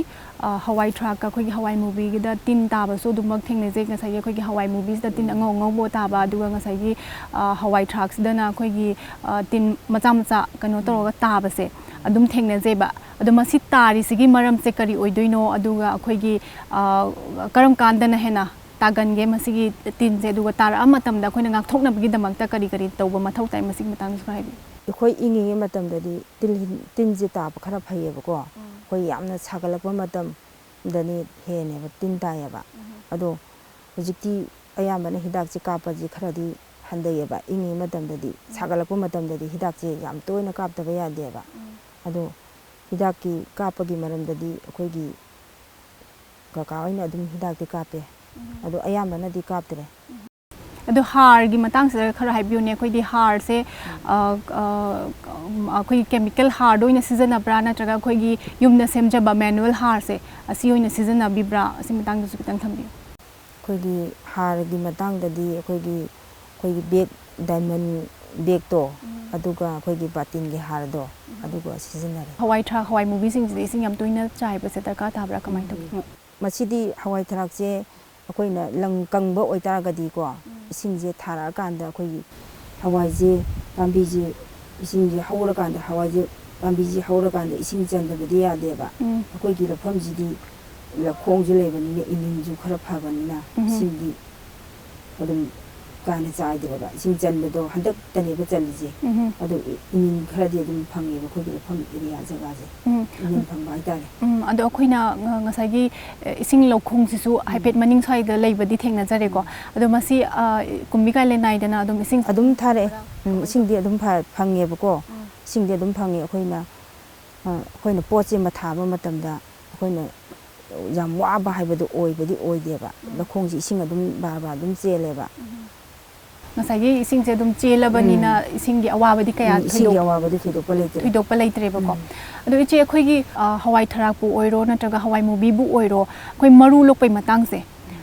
ꯑ, ꯍꯋꯥꯏ ꯊ꯭ꯔꯥꯛꯀ ꯑꯩꯈꯣꯏꯒꯤ ꯍꯋꯥꯏ ꯃꯨꯕꯤꯒꯤꯗ ꯇꯤꯟ ꯇꯥꯕꯁꯨ ꯑꯗꯨꯃꯛ ꯊꯦꯡꯅꯖꯩ꯫ ꯉꯁꯥꯏꯒꯤ ꯑꯩꯈꯣꯏꯒꯤ ꯍꯋꯥꯏ ꯃꯨꯕꯤꯁꯤꯗ ꯇꯤꯟ ꯎꯝ꯫ ꯑꯉꯧ ꯑꯉꯧꯕ ꯇꯥꯕ, ꯑꯗꯨꯒ ꯉꯁꯥꯏꯒꯤ, ꯑ, ꯍꯋꯥꯏ ꯊ꯭ꯔꯥꯛꯁꯤꯗꯅ ꯑꯩꯈꯣꯏꯒꯤ, ꯑ, ꯇꯤꯟ ꯃꯆꯥ ꯃꯆꯥ ꯀꯩꯅꯣ ꯎꯝ꯫ ꯇꯧꯔꯒ ꯇꯥꯕꯁꯦ ꯑꯗꯨꯝ ꯊꯦꯡꯅꯖꯩꯕ꯫ ꯑꯗꯣ ꯃꯁꯤ ꯇꯥꯔꯤꯁꯤꯒꯤ ꯃꯔꯝꯁꯦ ꯀꯔꯤ ꯑꯣꯏꯗꯣꯏꯅꯣ? ꯑꯗꯨꯒ ꯑꯩꯈꯣꯏꯒꯤ, ꯑ, ꯀꯔꯝ ꯀꯥꯟꯗꯅ ꯍꯦꯟꯅ ꯇꯥꯒꯟꯒꯦ ꯃꯁꯤꯒꯤ ꯇꯤꯟꯁꯦ? ꯑꯗꯨꯒ ꯇꯥꯔꯛꯑ ꯃꯇꯝꯗ ꯑꯩꯈꯣꯏꯅ ꯉꯥꯛꯊꯣꯛꯅꯕꯒꯤꯗꯃꯛꯇ ꯀꯔꯤ ꯀꯔꯤ ꯇꯧꯕ ꯃꯊꯧ ꯇꯥꯏ? ꯃꯁꯤꯒꯤ ꯃꯇꯥꯡꯗꯁꯨ ꯈꯔ ꯍꯥꯏꯕꯤꯌꯨ꯫ ꯑꯩꯈꯣꯏ ꯏꯪꯉꯤꯉꯩ ꯃꯇꯝꯗꯗꯤ ꯇꯤꯜ-, ꯇꯤꯟꯁꯦ ꯇꯥꯕ ꯈꯔ ꯐꯩꯌꯦꯕꯀꯣ꯫ ꯎꯝ꯫ ꯑꯩꯈꯣꯏ ꯌꯥꯝꯅ ꯁꯥꯒꯠꯂꯛꯄ ꯃꯇꯝꯗꯅꯤ ꯍꯦꯟꯅꯦꯕ ꯇꯤꯟ ꯇꯥꯏꯌꯦꯕ꯫ ꯎꯝ꯫ ꯑꯗꯣ ꯍꯧꯖꯤꯛꯇꯤ ꯑꯌꯥꯝꯕꯅ ꯍꯤꯗꯥꯛꯁꯦ ꯀꯥꯞꯄꯁꯦ ꯈꯔꯗꯤ ꯍꯟꯊꯩꯌꯦꯕ꯫ ꯏꯪꯉꯤꯉꯩ ꯃꯇꯝꯗꯗꯤ, ꯎꯝ꯫ ꯁꯥꯒꯠꯂꯛꯄ ꯃꯇꯝꯗꯗꯤ ꯍꯤꯗꯥꯛꯁꯦ ꯌꯥꯝ ꯇꯣꯏꯅ ꯀꯥꯞꯇꯕ ꯌꯥꯗꯦꯕ꯫ ꯎꯝ꯫ ꯑꯗꯣ ꯍꯤꯗꯥꯛꯀꯤ ꯀꯥꯞꯄꯒꯤ ꯃꯔꯝꯗꯗꯤ ꯑꯩꯈꯣꯏꯒꯤ ꯀꯀꯥ ꯍꯣꯏꯅ ꯑꯗꯨꯝ ꯍꯤꯗꯥꯛꯇꯤ ꯀꯥꯞꯄꯦ꯫ ꯎꯝ꯫ ꯑꯗꯣ ꯑꯌꯥꯝꯕꯅꯗꯤ ꯀꯥꯞꯇ꯭ꯔꯦ꯫ ꯑꯗꯣ ꯍꯥꯔꯒꯤ ꯃꯇꯥꯡꯁꯤꯗ ꯈꯔ ꯍꯥꯏꯕꯤꯌꯨꯅꯦ꯫ ꯑꯩꯈꯣꯏꯗꯤ ꯍꯥꯔꯁꯦ, ꯎꯝ꯫ ꯑ, ꯑ, ꯑꯩꯈꯣꯏꯒꯤ ꯀꯦꯃꯤꯀꯦꯜ ꯍꯥꯔꯗ ꯑꯣꯏꯅ ꯁꯤꯖꯤꯟꯅꯕ꯭ꯔꯥ, ꯅꯠꯇ꯭ꯔꯒ ꯑꯩꯈꯣꯏꯒꯤ ꯌꯨꯝꯗ ꯁꯦꯝꯖꯕ ꯃꯦꯅꯨꯑꯦꯜ ꯍꯥꯔꯁꯦ ꯑꯁꯤ ꯑꯣꯏꯅ ꯁꯤꯖꯤꯟꯅꯕꯤꯕ꯭ꯔꯥ? ꯑꯁꯤ ꯃꯇꯥꯡꯗꯁꯨ ꯈꯤꯇꯪ ꯊꯝꯕꯤꯌꯨ꯫ ꯑꯩꯈꯣꯏꯒꯤ ꯍꯥꯔꯒꯤ ꯃꯇꯥꯡꯗꯗꯤ ꯑꯩꯈꯣꯏꯒꯤ, ꯑꯩꯈꯣꯏꯒꯤ ꯕꯦꯒ, ꯗꯥꯏꯃꯟ ꯕꯦꯒꯇꯣ, ꯎꯝ꯫ ꯑꯗꯨꯒ ꯑꯩꯈꯣꯏꯒꯤ ꯕꯥꯇꯤꯟꯒꯤ ꯍꯥꯔꯗꯣ, ꯎꯝ꯫ ꯑꯗꯨꯒ ꯁꯤꯖꯤꯟꯅꯔꯦ꯫ ꯍꯋꯥꯏ ꯊ꯭ꯔꯥꯛ, ꯍꯋꯥꯏ ꯃꯨꯕꯤꯁꯤꯡꯁꯤꯗꯤ ꯏꯁꯤꯡ ꯌꯥꯝ ꯇꯣꯏꯅ ꯆꯥꯏꯕꯁꯦ ꯗꯔꯀꯥꯔ ꯇꯥꯕ꯭ꯔꯥ? ꯀꯃꯥꯏꯅ ꯇꯧꯒꯦ? ꯎꯝ꯫ ꯃꯁꯤꯗꯤ ꯍꯋꯥꯏ ꯊ꯭ꯔꯥꯛꯁꯦ ꯑꯩꯈꯣꯏꯅ ꯂꯪ ꯀꯪꯕ ꯑꯣꯏꯇꯥꯔꯒꯗꯤꯀꯣ, ꯎꯝ꯫ ꯏꯁꯤꯡꯁꯦ ꯊꯥꯔꯛꯑꯀꯥꯟꯗ ꯑꯩꯈꯣꯏꯒꯤ ꯍꯋꯥꯏꯁꯦ, ꯄꯥꯝꯕꯤꯁꯦ, ꯏꯁꯤꯡꯁꯦ ꯍꯧꯔꯀꯥꯟꯗ ꯍꯋꯥꯏꯁꯦ, ꯄꯥꯝꯕꯤꯁꯦ ꯍꯧꯔꯀꯥꯟꯗ ꯏꯁꯤꯡ ꯆꯟꯗꯕꯗꯤ ꯌꯥꯗꯦꯕ꯫ ꯎꯝ꯫ ꯑꯩꯈꯣꯏꯒꯤ ꯂꯧꯐꯝꯁꯤꯗꯤ ꯂꯧꯈꯣꯡꯁꯨ ꯂꯩꯕꯅꯤꯅ, ꯏꯅꯤꯟꯁꯨ ꯈꯔ ꯐꯕꯅꯤꯅ, ꯎꯝ꯫ ꯏꯁꯤꯡꯗꯤ ꯑꯗꯨꯝ ꯀꯥ ꯍꯦꯟꯅ ꯆꯥꯏꯗ꯭ꯔꯦꯕ꯫ ꯏꯁꯤꯡ ꯆꯟꯕꯗꯣ ꯍꯟꯗꯛꯇꯅꯦꯕ ꯆꯜꯂꯤꯁꯦ꯫ ꯎꯝ꯫ ꯑꯗꯣ ꯏ-, ꯏꯅꯤꯟ ꯈꯔꯗꯤ ꯑꯗꯨꯝ ꯐꯪꯉꯦꯕ ꯑꯩꯈꯣꯏꯒꯤ ꯂꯧꯐꯝ ꯑꯦꯔꯤꯌꯥ ꯖꯒꯥꯁꯦ꯫ ꯎꯝ꯫ ꯏꯅꯤꯟ ꯐꯪꯕ ꯍꯥꯏꯇꯥꯔꯦ꯫ ꯎꯝ, ꯑꯗꯣ ꯑꯩꯈꯣꯏꯅ ꯉ-, ꯉꯁꯥꯏꯒꯤ, ꯑꯦ, ꯏꯁꯤꯡ ꯂꯧꯈꯣꯡꯁꯤꯁꯨ ꯎꯝ꯫ ꯍꯥꯏꯐꯦꯠ ꯃꯅꯤꯡ ꯁ꯭ꯋꯥꯏꯗ ꯂꯩꯕꯗꯤ ꯊꯦꯡꯅꯖꯔꯦꯀꯣ꯫ ꯎꯝ꯫ ꯑꯗꯣ ꯃꯁꯤ, ꯑ, ꯀꯨꯝꯕꯤ ꯀꯥꯂꯦꯟ ꯅꯥꯏꯗꯅ ꯑꯗꯨꯝ ꯏꯁꯤꯡ ꯑꯗꯨꯝ ꯊꯥꯔꯛꯑꯦ꯫ ꯎꯝ, ꯏꯁꯤꯡꯗꯤ ꯑꯗꯨꯝ ꯐ-, ꯐꯪꯉꯦꯕꯀꯣ꯫ ꯎꯝ꯫ ꯏꯁꯤꯡꯗꯤ ꯑꯗꯨꯝ ꯐꯪꯉꯤ꯫ ꯑꯩꯈꯣꯏꯅ ꯑ, ꯑꯩꯈꯣꯏꯅ ꯄꯣꯠꯁꯦ ꯑꯃ ꯊꯥꯕ ꯃꯇꯝꯗ ꯑꯩꯈꯣꯏꯅ ꯌꯥꯝ ꯋꯥꯕ ꯍꯥꯏꯕꯗꯨ ꯑꯣꯏꯕꯗꯤ ꯑꯣꯏꯗꯦꯕ꯫ ꯎꯝ꯫ ꯂꯧꯈꯣꯡꯁꯤ ꯏꯁꯤꯡ ꯑꯗꯨꯝ ꯕꯥꯔ ꯕꯥꯔ ꯑꯗꯨꯝ ꯆꯦꯜꯂꯦꯕ꯫ ꯎꯝ꯫ ꯉꯁꯥꯏꯒꯤ ꯏꯁꯤꯡꯁꯦ ꯑꯗꯨꯝ ꯆꯦꯜꯂꯕꯅꯤꯅ ꯎꯝ꯫ ꯏꯁꯤꯡꯒꯤ ꯑꯋꯥꯕꯗꯤ ꯀꯌꯥ ꯎꯝ, ꯏꯁꯤꯡꯒꯤ ꯊꯣꯏꯗꯣꯛ-, ꯑꯋꯥꯕꯗꯤ ꯊꯣꯏꯗꯣꯛꯄ ꯂꯩꯇ꯭ꯔꯦ꯫ ꯊꯣꯏꯗꯣꯛꯄ ꯂꯩꯇ꯭ꯔꯦꯕꯀꯣ꯫ ꯎꯝ꯫ ꯑꯗꯣ ꯏꯆꯦ, ꯑꯩꯈꯣꯏꯒꯤ, ꯑ, ꯍꯋꯥꯏ ꯊꯔꯥꯛꯄꯨ ꯑꯣꯏꯔꯣ ꯅꯠꯇ꯭ꯔꯒ ꯍꯋꯥꯏ ꯃꯨꯕꯤꯕꯨ ꯑꯣꯏꯔꯣ, ꯑꯩꯈꯣꯏ ꯃꯔꯨ ꯂꯣꯛꯄꯩ ꯃꯇꯥꯡꯁꯦ,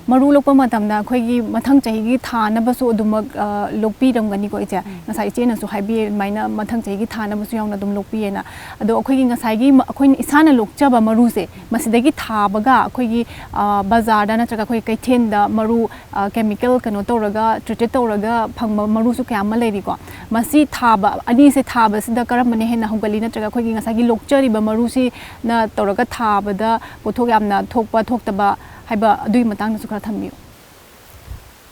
ꯃꯔꯨ ꯂꯣꯛꯄ ꯃꯇꯝꯗ ꯑꯩꯈꯣꯏꯒꯤ ꯃꯊꯪ ꯆꯍꯤꯒꯤ ꯊꯥꯅꯕꯁꯨ ꯑꯗꯨꯃꯛ, ꯑ, ꯂꯣꯛꯄꯤꯔꯝꯒꯅꯤꯀꯣ ꯏꯆꯦ? ꯎꯝ꯫ ꯉꯁꯥꯏ ꯏꯆꯦꯅꯁꯨ ꯍꯥꯏꯕꯤ ꯑꯗꯨꯃꯥꯏꯅ ꯃꯊꯪ ꯆꯍꯤꯒꯤ ꯊꯥꯅꯕꯁꯨ ꯌꯥꯎꯅ ꯑꯗꯨꯝ ꯂꯣꯛꯄꯤꯌꯦꯅ꯫ ꯑꯗꯣ ꯑꯩꯈꯣꯏꯒꯤ ꯉꯁꯥꯏꯒꯤ ꯃ-, ꯑꯩꯈꯣꯏꯅ ꯏꯁꯥꯅ ꯂꯣꯛꯆꯕ ꯃꯔꯨꯁꯦ, ꯃꯁꯤꯗꯒꯤ ꯊꯥꯕꯒ ꯑꯩꯈꯣꯏꯒꯤ, ꯑ, ꯕꯖꯥꯔꯗ ꯅꯠꯇ꯭ꯔꯒ ꯑꯩꯈꯣꯏ ꯀꯩꯊꯦꯜꯗ ꯃꯔꯨ, ꯑ, ꯀꯦꯃꯤꯀꯦꯜ ꯀꯩꯅꯣ ꯇꯧꯔꯒ, ꯇ꯭ꯔꯤꯇꯦꯠ ꯇꯧꯔꯒ ꯐꯪꯕ ꯃꯔꯨꯁꯨ ꯀꯌꯥ ꯑꯃ ꯂꯩꯔꯤꯀꯣ꯫ ꯃꯁꯤ ꯊꯥꯕ, ꯑꯅꯤꯁꯦ ꯊꯥꯕꯁꯤꯗ ꯀꯔꯝꯕꯅ ꯍꯦꯟꯅ ꯍꯧꯒꯠꯂꯤ? ꯅꯠꯇ꯭ꯔꯒ ꯑꯩꯈꯣꯏꯒꯤ ꯉꯁꯥꯏꯒꯤ ꯂꯣꯛꯆꯔꯤꯕ ꯃꯔꯨꯁꯤꯅ ꯇꯧꯔꯒ ꯊꯥꯕꯗ ꯄꯣꯠꯊꯣꯛ ꯌꯥꯝꯅ ꯊꯣꯛꯄ ꯊꯣꯛꯇꯕ ꯍꯥꯏꯕ ꯑꯗꯨꯒꯤ ꯃꯇꯥꯡꯗꯁꯨ ꯈꯔ ꯊꯝꯕꯤꯌꯨ꯫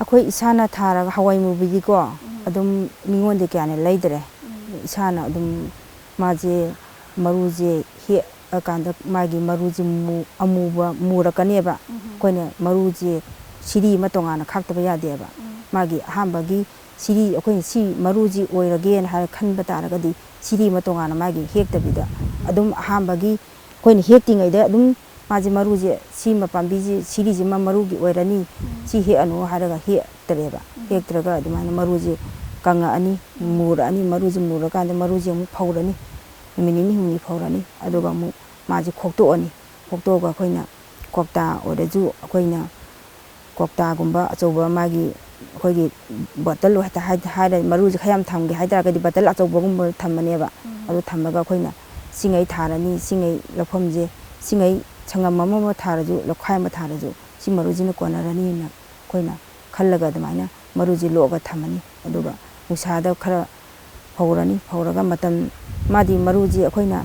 ꯑꯩꯈꯣꯏ ꯏꯁꯥꯅ ꯊꯥꯔꯒ ꯍꯋꯥꯏ ꯃꯨꯕꯤꯗꯤꯀꯣ, ꯎꯝ꯫ ꯑꯗꯨꯝ ꯃꯤꯉꯣꯟꯗ ꯀꯌꯥꯅ ꯂꯩꯗ꯭ꯔꯦ꯫ ꯎꯝ꯫ ꯏꯁꯥꯅ ꯑꯗꯨꯝ ꯃꯥꯁꯦ, ꯃꯔꯨꯁꯦ ꯍꯦꯛꯑꯀꯥꯟꯗ ꯃꯥꯒꯤ ꯃꯔꯨꯁꯦ ꯃꯨ-, ꯑꯃꯨꯕ ꯃꯨꯔꯛꯀꯅꯦꯕ꯫ ꯎꯝ꯫ ꯑꯩꯈꯣꯏꯅ ꯃꯔꯨꯁꯦ ꯁꯤꯔꯤ ꯑꯃ ꯇꯣꯉꯥꯟꯅ ꯈꯥꯛꯇꯕ ꯌꯥꯗꯦꯕ꯫ ꯎꯝ꯫ ꯃꯥꯒꯤ ꯑꯍꯥꯟꯕꯒꯤ ꯁꯤꯔꯤ, ꯑꯩꯈꯣꯏꯅ ꯁꯤ ꯃꯔꯨꯁꯤ ꯑꯣꯏꯔꯒꯦꯅ ꯍꯥꯏꯔ ꯈꯟꯕ ꯇꯥꯔꯒꯗꯤ, ꯁꯤꯔꯤ ꯑꯃ ꯇꯣꯉꯥꯟꯅ ꯃꯥꯒꯤ ꯍꯦꯛꯇꯕꯤꯗ, ꯑꯗꯨꯝ ꯑꯍꯥꯟꯕꯒꯤ ꯑꯩꯈꯣꯏꯅ ꯍꯦꯛꯇ꯭ꯔꯤꯉꯩꯗ ꯑꯗꯨꯝ ꯃꯥꯁꯦ ꯃꯔꯨꯁꯦ, ꯁꯤꯃ ꯄꯥꯝꯕꯤꯁꯤ, ꯁꯤꯔꯤꯁꯤꯃ ꯃꯔꯨꯒꯤ ꯑꯣꯏꯔꯅꯤ, ꯎꯝ꯫ ꯁꯤ ꯍꯦꯛꯑꯅꯨ ꯍꯥꯏꯔꯒ ꯍꯦꯛꯇ꯭ꯔꯦꯕ꯫ ꯎꯝ꯫ ꯍꯦꯛꯇ꯭ꯔꯒ ꯑꯗꯨꯃꯥꯏꯅ ꯃꯔꯨꯁꯦ ꯀꯪꯉꯛꯑꯅꯤ, ꯎꯝ꯫ ꯃꯨꯔꯛꯑꯅꯤ, ꯃꯔꯨꯁꯦ ꯃꯨꯔꯀꯥꯟꯗ ꯃꯔꯨꯁꯦ ꯑꯃꯨꯛ ꯐꯧꯔꯅꯤ, ꯅꯨꯃꯤꯠ ꯅꯤꯅꯤ ꯍꯨꯝꯅꯤ ꯐꯧꯔꯅꯤ, ꯑꯗꯨꯒ ꯑꯃꯨꯛ ꯃꯥꯁꯦ ꯈꯣꯛꯇꯣꯛꯑꯅꯤ꯫ ꯈꯣꯛꯇꯣꯛꯑꯒ ꯑꯩꯈꯣꯏꯅ ꯀꯧꯇꯥ ꯑꯣꯏꯔꯁꯨ, ꯑꯩꯈꯣꯏꯅ ꯀꯧꯇꯥꯒꯨꯝꯕ ꯑꯆꯧꯕ, ꯃꯥꯒꯤ ꯑꯩꯈꯣꯏꯒꯤ ꯕꯣꯇꯜ ꯍꯥꯏꯇꯥ-, ꯍꯥꯏ-, ꯍꯥꯏꯔ ꯃꯔꯨꯁꯦ ꯈꯔ ꯌꯥꯝ ꯊꯝꯒꯦ ꯍꯥꯏ ꯇꯥꯔꯒꯗꯤ, ꯕꯣꯇꯜ ꯑꯆꯧꯕꯒꯨꯝꯕ ꯊꯝꯃꯅꯦꯕ꯫ ꯎꯝ꯫ ꯑꯗꯨ ꯊꯝꯃꯒ ꯑꯩꯈꯣꯏꯅ ꯁꯤꯉꯩ ꯊꯥꯔꯅꯤ, ꯁꯤꯉꯩ ꯂꯧꯐꯝꯁꯦ, ꯁꯤꯉꯩ ꯁꯪꯉꯝ ꯑꯃ ꯑꯃ ꯊꯥꯔꯁꯨ, ꯂꯧꯈꯥꯏ ꯑꯃ ꯊꯥꯔꯁꯨ, ꯁꯤ ꯃꯔꯨꯁꯤꯅ ꯀꯣꯟꯅꯔꯅꯤꯅ ꯑꯩꯈꯣꯏꯅ ꯈꯜꯂꯒ ꯑꯗꯨꯃꯥꯏꯅ ꯃꯔꯨꯁꯦ ꯂꯣꯛꯑꯒ ꯊꯝꯃꯅꯤ꯫ ꯑꯗꯨꯒ ꯅꯨꯡꯁꯥꯗ ꯈꯔ ꯐꯧꯔꯅꯤ꯫ ꯐꯧꯔꯒ ꯃꯇꯝ, ꯃꯥꯗꯤ ꯃꯔꯨꯁꯦ ꯑꯩꯈꯣꯏꯅ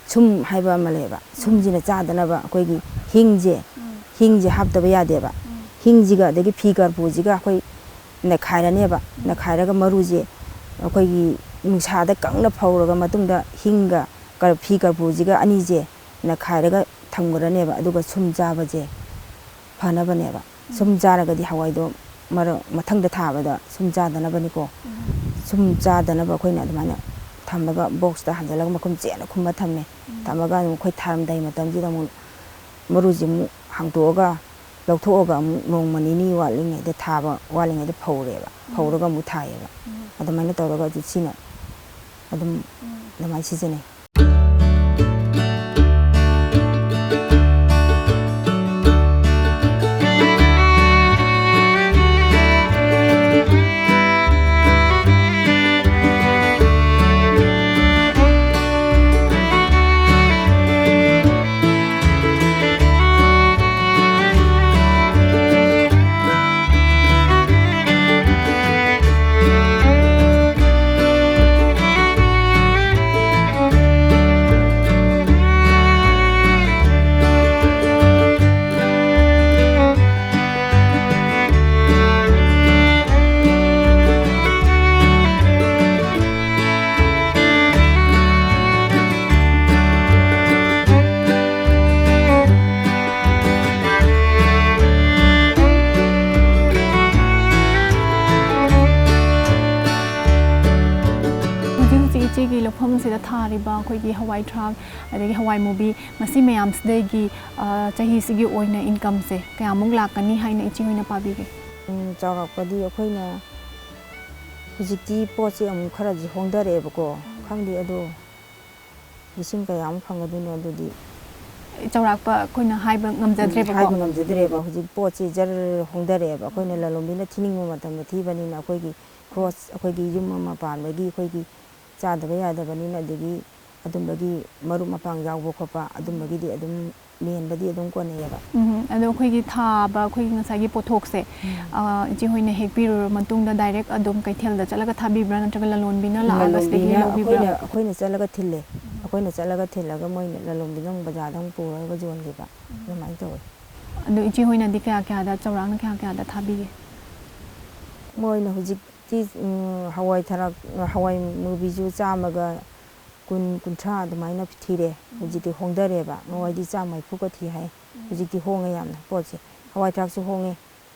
ꯁꯨꯝ ꯍꯥꯏꯕ ꯑꯃ ꯂꯩꯌꯦꯕ, ꯁꯨꯝꯁꯤꯅ ꯆꯥꯗꯅꯕ ꯑꯩꯈꯣꯏꯒꯤ ꯍꯤꯡꯁꯦ, ꯎꯝ꯫ ꯍꯤꯡꯁꯦ ꯍꯥꯞꯇꯕ ꯌꯥꯗꯦꯕ꯫ ꯎꯝ꯫ ꯍꯤꯡꯁꯤꯒ ꯑꯗꯒꯤ ꯐꯤ ꯀꯔꯄꯨꯁꯤꯒ ꯑꯩꯈꯣꯏ ꯅꯩꯈꯥꯏꯔꯅꯦꯕ꯫ ꯎꯝ꯫ ꯅꯩꯈꯥꯏꯔꯒ ꯃꯔꯨꯁꯦ ꯑꯩꯈꯣꯏꯒꯤ ꯅꯨꯡꯁꯥꯗ ꯀꯪꯅ ꯐꯧꯔꯒ ꯃꯇꯨꯡꯗ ꯍꯤꯡꯒ ꯀꯔ-, ꯐꯤ ꯀꯔꯄꯨꯁꯤꯒ ꯑꯅꯤꯁꯦ ꯅꯩꯈꯥꯏꯔꯒ ꯊꯝꯈ꯭ꯔꯅꯦꯕ꯫ ꯑꯗꯨꯒ ꯁꯨꯝ ꯆꯥꯕꯁꯦ ꯐꯅꯕꯅꯦꯕ꯫ ꯎꯝ꯫ ꯁꯨꯝ ꯆꯥꯔꯒꯗꯤ ꯍꯋꯥꯏꯗꯣ ꯃꯔꯛ ꯃꯊꯪꯗ ꯊꯥꯕꯗ ꯁꯨꯝ ꯆꯥꯗꯅꯕꯅꯤꯀꯣ꯫ ꯎꯝ꯫ ꯁꯨꯝ ꯆꯥꯗꯅꯕ ꯑꯩꯈꯣꯏꯅ ꯑꯗꯨꯃꯥꯏꯅ ꯊꯝꯃꯒ ꯕꯣꯛꯁꯇ ꯍꯥꯟꯖꯜꯂꯒ ꯃꯈꯨꯝ ꯆꯦꯠꯅ ꯈꯨꯝꯃ ꯊꯝꯃꯦ꯫ ꯎꯝ꯫ ꯊꯝꯃꯒ ꯑꯃꯨꯛ ꯑꯩꯈꯣꯏ ꯊꯥꯔꯝꯗꯥꯏ ꯃꯇꯝꯁꯤꯗ ꯑꯃꯨꯛ ꯃꯔꯨꯁꯤ ꯑꯃꯨꯛ ꯍꯥꯡꯇꯣꯛꯑꯒ ꯂꯧꯊꯣꯛꯑꯒ ꯑꯃꯨꯛ ꯅꯣꯡꯃ ꯅꯤꯅꯤ ꯋꯥꯠꯂꯤꯉꯩꯗ ꯊꯥꯕ ꯋꯥꯠꯂꯤꯉꯩꯗ ꯐꯧꯔꯦꯕ꯫ ꯎꯝ꯫ ꯐꯧꯔꯒ ꯑꯃꯨꯛ ꯊꯥꯏꯌꯦꯕ꯫ ꯎꯝ꯫ ꯑꯗꯨꯃꯥꯏꯅ ꯇꯧꯔꯒ ꯍꯧꯖꯤꯛ ꯁꯤꯅ ꯑꯗꯨꯝ ꯎꯝ꯫ ꯑꯗꯨꯃꯥꯏꯅ ꯁꯤꯖꯤꯟꯅꯩ꯫ ꯍꯧꯖꯤꯛ ꯍꯧꯖꯤꯛ ꯏꯆꯦꯒꯤ ꯂꯧꯐꯝꯁꯤꯗ ꯊꯥꯔꯤꯕ ꯑꯩꯈꯣꯏꯒꯤ ꯍꯋꯥꯏ ꯊ꯭ꯔꯥꯛ, ꯑꯗꯒꯤ ꯍꯋꯥꯏ ꯃꯨꯕꯤ, ꯃꯁꯤ ꯃꯌꯥꯝꯁꯤꯗꯒꯤ, ꯑ, ꯆꯍꯤꯁꯤꯒꯤ ꯑꯣꯏꯅ ꯏꯟꯀꯝꯁꯦ ꯀꯌꯥꯃꯨꯛ ꯂꯥꯛꯀꯅꯤ ꯍꯥꯏꯅ ꯏꯆꯦ ꯍꯣꯏꯅ ꯄꯥꯕꯤꯒꯦ? ꯎꯝ, ꯆꯥꯎꯔꯥꯛꯄꯗꯤ ꯑꯩꯈꯣꯏꯅ ꯍꯧꯖꯤꯛꯇꯤ ꯄꯣꯠꯁꯦ ꯑꯃꯨꯛ ꯈꯔꯁꯨ ꯍꯣꯡꯊꯔꯛꯑꯦꯕꯀꯣ꯫ ꯎꯝ꯫ ꯈꯪꯗꯦ ꯑꯗꯣ ꯂꯤꯁꯤꯡ ꯀꯌꯥꯃꯨꯛ ꯐꯪꯒꯗꯣꯏꯅꯣ ꯑꯗꯨꯗꯤ꯫ ꯆꯥꯎꯔꯥꯛꯄ ꯑꯩꯈꯣꯏꯅ ꯍꯥꯏꯕ ꯉꯝꯖꯗ꯭ꯔꯦꯕꯀꯣ꯫ ꯍꯥꯏꯕ ꯉꯝꯖꯗ꯭ꯔꯦꯕ꯫ ꯍꯧꯖꯤꯛ ꯄꯣꯠꯁꯦ ꯖꯔ ꯍꯣꯡꯊꯔꯛꯑꯦꯕ꯫ ꯑꯩꯈꯣꯏꯅ ꯂꯂꯣꯟꯕꯤꯅ ꯊꯤꯅꯤꯡꯕ ꯃꯇꯝꯗ ꯊꯤꯕꯅꯤꯅ ꯑꯩꯈꯣꯏꯒꯤ ꯈ꯭ꯔꯣꯁ, ꯑꯩꯈꯣꯏꯒꯤ ꯌꯨꯝ ꯑꯃ ꯄꯥꯟꯕꯒꯤ ꯑꯩꯈꯣꯏꯒꯤ ꯆꯥꯗꯕ ꯌꯥꯗꯕꯅꯤꯅ, ꯑꯗꯒꯤ ꯑꯗꯨꯝꯕꯒꯤ ꯃꯔꯨꯞ ꯃꯄꯥꯡ ꯌꯥꯎꯕ ꯈꯣꯠꯄ ꯑꯗꯨꯝꯕꯒꯤꯗꯤ ꯑꯗꯨꯝ ꯃꯦꯟꯕꯗꯤ ꯑꯗꯨꯝ ꯀꯣꯟꯅꯩꯌꯦꯕ꯫ ꯎꯝ, ꯑꯗꯣ ꯑꯩꯈꯣꯏꯒꯤ ꯊꯥꯕ, ꯑꯩꯈꯣꯏꯒꯤ ꯉꯁꯥꯏꯒꯤ ꯄꯣꯠꯊꯣꯛꯁꯦ, ꯎꯝ꯫ ꯑ, ꯏꯆꯦ ꯍꯣꯏꯅ ꯍꯦꯛꯄꯤꯔꯨꯔ ꯃꯇꯨꯡꯗ ꯗꯥꯏꯔꯦꯛ ꯑꯗꯨꯝ ꯀꯩꯊꯦꯜꯗ ꯆꯠꯂꯒ ꯊꯥꯕꯤꯕ꯭ꯔꯥ, ꯅꯠꯇ꯭ꯔꯒ ꯂꯂꯣꯟꯕꯤꯅ ꯂꯥꯛꯑꯒ ꯁꯤꯗꯒꯤ ꯂꯂꯣꯟꯕꯤꯅ ꯂꯧꯕꯤꯕ꯭ꯔꯥ? ꯑꯩꯈꯣꯏꯅ, ꯑꯩꯈꯣꯏꯅ ꯆꯠꯂꯒ ꯊꯤꯜꯂꯦ꯫ ꯎꯝ꯫ ꯑꯩꯈꯣꯏꯅ ꯆꯠꯂꯒ ꯊꯤꯜꯂꯒ ꯃꯣꯏꯅ ꯂꯂꯣꯟꯕꯤꯅ ꯑꯃꯨꯛ ꯕꯖꯥꯔꯗ ꯑꯃꯨꯛ ꯄꯨꯔꯒ ꯌꯣꯟꯈꯤꯕ꯫ ꯎꯝ꯫ ꯑꯗꯨꯃꯥꯏꯅ ꯇꯧꯋꯦ꯫ ꯑꯗꯣ ꯏꯆꯦ ꯍꯣꯏꯅꯗꯤ ꯀꯌꯥ ꯀꯌꯥꯗ, ꯆꯥꯎꯔꯥꯛꯅ ꯀꯌꯥ ꯀꯌꯥꯗ ꯊꯥꯕꯤꯒꯦ? ꯃꯣꯏꯅ ꯍꯧꯖꯤꯛꯇꯤ, ꯎꯝ, ꯍꯋꯥꯏ ꯊꯔꯥꯛ, ꯍꯋꯥꯏ ꯃꯨꯕꯤꯁꯨ ꯆꯥꯝꯃꯒ ꯀꯨꯟ, ꯀꯨꯟꯊ꯭ꯔꯥ ꯑꯗꯨꯃꯥꯏꯅ ꯊꯤꯔꯦ꯫ ꯎꯝ꯫ ꯍꯧꯖꯤꯛꯇꯤ ꯍꯣꯡꯊꯔꯦꯕ꯫ ꯎꯝ꯫ ꯅꯍꯥꯟꯋꯥꯏꯗꯤ ꯆꯥꯝꯃ ꯃꯔꯤꯐꯨꯒ ꯊꯤ ꯍꯥꯏ꯫ ꯎꯝ꯫ ꯍꯧꯖꯤꯛꯇꯤ ꯍꯣꯡꯉꯦ ꯌꯥꯝꯅ ꯄꯣꯠꯁꯦ꯫ ꯍꯋꯥꯏ ꯊ꯭ꯔꯥꯛꯁꯨ ꯍꯣꯡꯉꯦ,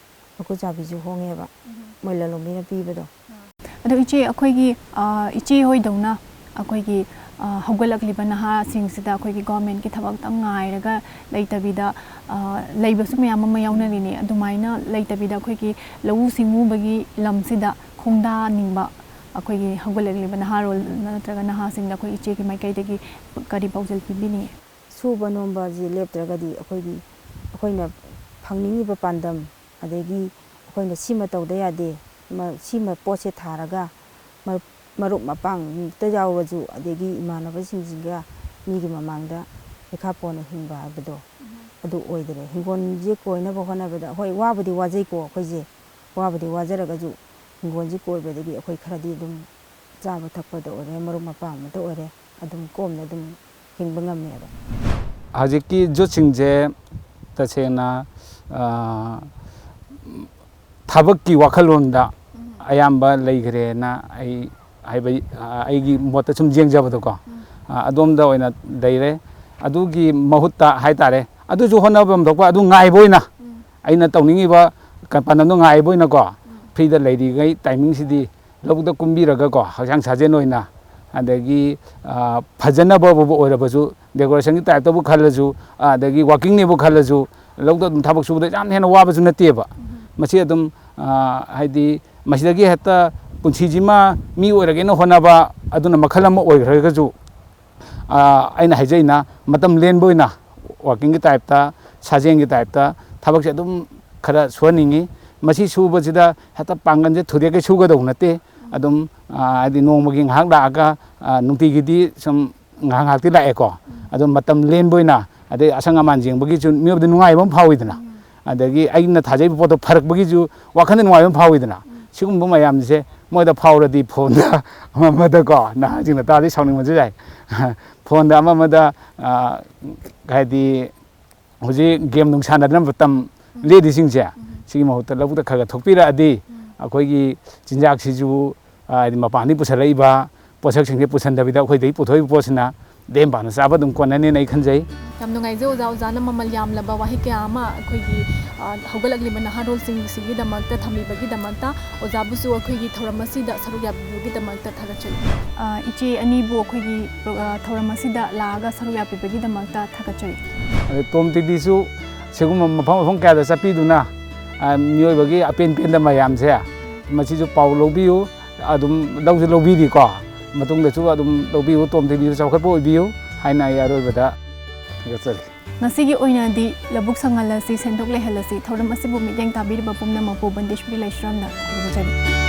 ꯃꯀꯨ ꯆꯥꯕꯤꯁꯨ ꯍꯣꯡꯉꯦꯕ꯫ ꯎꯝ꯫ ꯃꯣꯏ ꯂꯂꯣꯟꯕꯤꯅ ꯄꯤꯕꯗꯣ꯫ ꯑꯥ꯫ ꯑꯗꯣ ꯏꯆꯦ, ꯑꯩꯈꯣꯏꯒꯤ, ꯑ, ꯏꯆꯦ ꯍꯣꯏꯗꯧꯅ ꯑꯩꯈꯣꯏꯒꯤ, ꯑ, ꯍꯧꯒꯠꯂꯛꯂꯤꯕ ꯅꯍꯥꯁꯤꯡꯁꯤꯗ ꯑꯩꯈꯣꯏꯒꯤ ꯒꯣꯔꯃꯦꯟꯒꯤ ꯊꯕꯛꯇꯪ ꯉꯥꯏꯔꯒ ꯂꯩꯇꯕꯤꯗ, ꯑ, ꯂꯩꯕꯁꯨ ꯃꯌꯥꯝ ꯑꯃ ꯌꯥꯎꯅꯔꯤꯅꯤ꯫ ꯑꯗꯨꯃꯥꯏꯅ ꯂꯩꯇꯕꯤꯗ ꯑꯩꯈꯣꯏꯒꯤ ꯂꯧꯎ ꯁꯤꯡꯎꯕꯒꯤ ꯂꯝꯁꯤꯗ ꯈꯣꯡꯗꯥꯅꯤꯡꯕ ꯑꯩꯈꯣꯏꯒꯤ ꯍꯧꯒꯠꯂꯛꯂꯤꯕ ꯅꯍꯥꯔꯣꯜ ꯅꯠꯇ꯭ꯔꯒ ꯅꯍꯥꯁꯤꯡꯗ ꯑꯩꯈꯣꯏ ꯏꯆꯦꯒꯤ ꯃꯥꯏꯀꯩꯗꯒꯤ ꯀꯔꯤ ꯄꯥꯎꯖꯦꯜ ꯄꯤꯕꯤꯅꯤꯡꯉꯤ? ꯁꯨꯕ ꯅꯣꯝꯕꯁꯤ ꯂꯦꯞꯇ꯭ꯔꯒꯗꯤ ꯑꯩꯈꯣꯏꯒꯤ, ꯑꯩꯈꯣꯏꯅ ꯐꯪꯅꯤꯡꯉꯤꯕ ꯄꯥꯟꯗꯝ, ꯑꯗꯒꯤ ꯑꯩꯈꯣꯏꯅ ꯁꯤꯃ ꯇꯧꯗ ꯌꯥꯗꯦ, ꯃ-, ꯁꯤꯃ ꯄꯣꯠꯁꯦ ꯊꯥꯔꯒ ꯃ-, ꯃꯔꯨꯞ ꯃꯄꯥꯡꯇ ꯌꯥꯎꯔꯁꯨ, ꯑꯗꯒꯤ ꯏꯃꯥꯟꯅꯕꯁꯤꯡꯁꯤꯒ ꯃꯤꯒꯤ ꯃꯃꯥꯡꯗ ꯏꯈꯥ ꯄꯣꯟꯅ ꯍꯤꯡꯕ ꯍꯥꯏꯕꯗꯣ ꯑꯗꯨ ꯑꯣꯏꯗꯔꯦ꯫ ꯍꯤꯡꯒꯣꯜꯁꯦ ꯀꯣꯏꯅꯕ ꯍꯣꯠꯅꯕꯗ, ꯍꯣꯏ, ꯋꯥꯕꯨꯗꯤ ꯋꯥꯖꯩꯀꯣ ꯑꯩꯈꯣꯏꯁꯦ, ꯋꯥꯕꯨꯗꯤ ꯋꯥꯖꯔꯒꯁꯨ ꯍꯤꯡꯒꯣꯜꯁꯤ ꯀꯣꯏꯕꯗꯒꯤ ꯑꯩꯈꯣꯏ ꯈꯔꯗꯤ ꯑꯗꯨꯝ ꯆꯥꯕ ꯊꯛꯄꯗ ꯑꯣꯏꯔꯦ, ꯃꯔꯨꯞ ꯃꯄꯥꯡ ꯑꯃꯗ ꯑꯣꯏꯔꯦ, ꯑꯗꯨꯝ ꯀꯣꯝꯅ ꯑꯗꯨꯝ ꯍꯤꯡꯕ ꯉꯝꯃꯦꯕ꯫ ꯍꯧꯖꯤꯛꯀꯤ ꯌꯨꯠꯁꯤꯡꯁꯦ ꯇꯁꯦꯡꯅ, ꯑ, ꯊꯕꯛꯀꯤ ꯋꯥꯈꯜꯂꯣꯟꯗ ꯑꯌꯥꯝꯕ ꯂꯩꯈ꯭ꯔꯦꯅ ꯑꯩ ꯍꯥꯏꯕ, ꯑ, ꯑꯩꯒꯤ ꯃꯣꯠꯇ ꯁꯨꯝ ꯌꯦꯡꯖꯕꯗꯀꯣ, ꯑ, ꯑꯗꯣꯝꯗ ꯑꯣꯏꯅ ꯂꯩꯔꯦ꯫ ꯑꯗꯨꯒꯤ ꯃꯍꯨꯠꯇ ꯍꯥꯏꯇꯥꯔꯦ, ꯑꯗꯨꯁꯨ ꯍꯣꯠꯅꯐꯝ ꯊꯣꯛꯄ ꯑꯗꯨ ꯉꯥꯏꯕ ꯑꯣꯏꯅ, ꯑꯩꯅ ꯇꯧꯅꯤꯡꯉꯤꯕ ꯀ-, ꯄꯥꯟꯗꯝꯗꯣ ꯉꯥꯏꯕ ꯑꯣꯏꯅꯀꯣ, ꯐ꯭ꯔꯤꯗ ꯂꯩꯔꯤꯉꯩ ꯇꯥꯏꯃꯤꯡꯁꯤꯗꯤ ꯂꯧꯕꯨꯛꯇ ꯀꯨꯝꯕꯤꯔꯒꯀꯣ, ꯍꯛꯆꯥꯡ ꯁꯥꯖꯦꯜ ꯑꯣꯏꯅ, ꯑꯗꯒꯤ, ꯑ, ꯐꯖꯅꯕꯕꯨ ꯑꯣꯏꯔꯕꯁꯨ, ꯗꯦꯀꯣꯔꯦꯁꯟꯒꯤ ꯇꯥꯏꯞꯇꯕꯨ ꯈꯜꯂꯁꯨ, ꯑ, ꯑꯗꯒꯤ ꯋꯥꯀꯤꯡꯅꯦꯕꯨ ꯈꯜꯂꯁꯨ, ꯂꯧꯗ ꯑꯗꯨꯝ ꯊꯕꯛ ꯁꯨꯕꯗ ꯌꯥꯝ ꯍꯦꯟꯅ ꯋꯥꯕꯁꯨ ꯅꯠꯇꯦꯕ꯫ ꯃꯁꯤ ꯑꯗꯨꯝ, ꯑ, ꯍꯥꯏꯗꯤ ꯃꯁꯤꯗꯒꯤ ꯍꯦꯛꯇ ꯄꯨꯟꯁꯤꯁꯤꯃ ꯃꯤ ꯑꯣꯏꯔꯒꯦꯅ ꯍꯣꯠꯅꯕ ꯑꯗꯨꯅ ꯃꯈꯜ ꯑꯃ ꯑꯣꯏꯈ꯭ꯔꯒꯁꯨ, ꯑ, ꯑꯩꯅ ꯍꯥꯏꯖꯩꯅ, ꯃꯇꯝ ꯂꯦꯟꯕ ꯑꯣꯏꯅ ꯋꯥꯀꯤꯡꯒꯤ ꯇꯥꯏꯞꯇ, ꯁꯥꯖꯦꯜꯒꯤ ꯇꯥꯏꯞꯇ ꯊꯕꯛꯁꯦ ꯑꯗꯨꯝ ꯈꯔ ꯁꯨꯍꯟꯅꯤꯡꯉꯤ꯫ ꯃꯁꯤ ꯁꯨꯕꯁꯤꯗ ꯍꯦꯛꯇ ꯄꯥꯡꯒꯜꯁꯦ ꯊꯨꯗꯦꯛꯀꯩ ꯁꯨꯒꯗꯧꯕ ꯅꯠꯇꯦ꯫ ꯑꯗꯨꯝ, ꯑ, ꯍꯥꯏꯗꯤ ꯅꯣꯡꯃꯒꯤ ꯉꯥꯏꯍꯥꯛ ꯂꯥꯛꯑꯒ, ꯑ, ꯅꯨꯡꯇꯤꯒꯤꯗꯤ ꯁꯨꯝ ꯉꯥꯏꯍꯥꯛ ꯉꯥꯏꯍꯥꯛꯇꯤ ꯂꯥꯛꯑꯦꯀꯣ꯫ ꯑꯗꯨꯝ ꯃꯇꯝ ꯂꯦꯟꯕ ꯑꯣꯏꯅ, ꯑꯗꯩ ꯑꯁꯪ ꯑꯃꯥꯟ ꯌꯦꯡꯕꯒꯤꯁꯨ ꯃꯤꯑꯣꯏꯕꯗ ꯅꯨꯡꯉꯥꯏꯕ ꯑꯃ ꯐꯥꯎꯏꯗꯅ꯫ ꯑꯗꯒꯤ ꯑꯩꯅ ꯊꯥꯖꯔꯤꯕ ꯄꯣꯠꯇꯣ ꯐꯔꯛꯄꯒꯤꯁꯨ ꯋꯥꯈꯜꯗ ꯅꯨꯡꯉꯥꯏꯕ ꯑꯃ ꯐꯥꯎꯏꯗꯅ꯫ ꯁꯤꯒꯨꯝꯕ ꯃꯌꯥꯝꯁꯦ ꯃꯣꯏꯗ ꯐꯥꯎꯔꯗꯤ ꯐꯣꯟꯗ ꯑꯃ ꯑꯃꯗꯀꯣ, ꯅꯍꯥꯁꯤꯡꯅ ꯇꯥꯔꯗꯤ ꯁꯥꯎꯅꯤꯡꯕꯁꯨ ꯌꯥꯏ꯫ ꯐꯣꯟꯗ ꯑꯃ ꯑꯃꯗ, ꯑ, ꯍꯥꯏꯗꯤ ꯍꯧꯖꯤꯛ ꯒꯦꯝ ꯅꯨꯡ ꯁꯥꯟꯅꯗꯅ ꯃꯇꯝ ꯂꯦꯜꯂꯤꯁꯤꯡꯁꯦ, ꯁꯤꯒꯤ ꯃꯍꯨꯠꯇ ꯂꯧꯕꯨꯛꯇ ꯈꯔ ꯈꯔ ꯊꯣꯛꯄꯤꯔꯛꯑꯗꯤ ꯑꯩꯈꯣꯏꯒꯤ ꯆꯤꯟꯖꯥꯛꯁꯤꯁꯨ, ꯑ, ꯍꯥꯏꯗꯤ ꯃꯄꯥꯟꯗꯒꯤ ꯄꯨꯁꯜꯂꯛꯏꯕ ꯄꯣꯠꯁꯛꯁꯤꯡꯁꯦ ꯄꯨꯁꯟꯗꯕꯤꯗ ꯑꯩꯈꯣꯏꯗꯒꯤ ꯄꯨꯊꯣꯛꯏꯕ ꯄꯣꯠꯁꯤꯅ ꯂꯦꯝ ꯄꯥꯅ ꯆꯥꯕ ꯑꯗꯨꯝ ꯀꯣꯟꯅꯅꯦꯅ ꯑꯩ ꯈꯟꯖꯩ꯫ ꯌꯥꯝ ꯅꯨꯡꯉꯥꯏꯖꯩ ꯑꯣꯖꯥ, ꯑꯣꯖꯥꯅ ꯃꯃꯜ ꯌꯥꯝꯂꯕ ꯋꯥꯍꯩ ꯀꯌꯥ ꯑꯃ ꯑꯩꯈꯣꯏꯒꯤ, ꯑ, ꯍꯧꯒꯠꯂꯛꯂꯤꯕ ꯅꯍꯥꯔꯣꯜꯁꯤꯡꯁꯤꯒꯤꯗꯃꯛꯇ ꯊꯝꯕꯤꯕꯒꯤꯗꯃꯛꯇ꯫ ꯑꯣꯖꯥꯕꯨꯁꯨ ꯑꯩꯈꯣꯏꯒꯤ ꯊꯧꯔꯝ ꯑꯁꯤꯗ ꯁꯔꯨꯛ ꯌꯥꯕꯤꯕꯒꯤꯗꯃꯛꯇ ꯊꯥꯒꯠꯆꯔꯤ꯫ ꯑ, ꯏꯆꯦ ꯑꯅꯤꯕꯨ ꯑꯩꯈꯣꯏꯒꯤ ꯄ꯭ꯔꯣ-, ꯑ, ꯊꯧꯔꯝ ꯑꯁꯤꯗ ꯂꯥꯛꯑꯒ ꯁꯔꯨꯛ ꯌꯥꯕꯤꯕꯒꯤꯗꯃꯛꯇ ꯊꯥꯒꯠꯆꯔꯤ꯫ ꯑꯗꯩ ꯇꯣꯝ ꯇꯤꯚꯤꯁꯨ ꯁꯤꯒꯨꯝꯕ ꯃꯐꯝ ꯃꯐꯝ ꯀꯌꯥꯗ ꯆꯠꯄꯤꯗꯨꯅ, ꯑ, ꯃꯤꯑꯣꯏꯕꯒꯤ ꯑꯄꯦꯟ ꯄꯦꯟꯗ ꯃꯌꯥꯝꯁꯦ, ꯃꯁꯤꯁꯨ ꯄꯥꯎ ꯂꯧꯕꯤꯌꯨ, ꯑꯗꯨꯝ ꯂꯧꯁꯨ ꯂꯧꯕꯤꯔꯤꯀꯣ, ꯃꯇꯨꯡꯗꯁꯨ ꯑꯗꯨꯝ ꯂꯧꯕꯤꯌꯨ꯫ ꯇꯣꯝ ꯇꯤꯚꯤꯁꯨ ꯆꯥꯎꯈꯠꯄ ꯑꯣꯏꯕꯤꯌꯨ ꯍꯥꯏꯅ ꯑꯩ ꯑꯔꯣꯏꯕꯗ ꯊꯥꯒꯠꯆꯔꯤ꯫ ꯉꯁꯤꯒꯤ ꯑꯣꯏꯅꯗꯤ ꯂꯧꯕꯨꯛ ꯁꯪꯍꯜꯂꯁꯤ, ꯁꯦꯟꯊꯣꯛ ꯂꯩꯍꯜꯂꯁꯤ ꯊꯧꯔꯝ ꯑꯁꯤꯕꯨ ꯃꯤꯠꯌꯦꯡ ꯇꯥꯕꯤꯔꯤꯕ ꯄꯨꯝꯅꯃꯛꯄꯨ ꯕꯟꯗꯦꯁ꯭ꯋꯔꯤ ꯂꯩꯁ꯭ꯔꯝꯅ ꯈꯨꯔꯨꯝꯖꯔꯤ꯫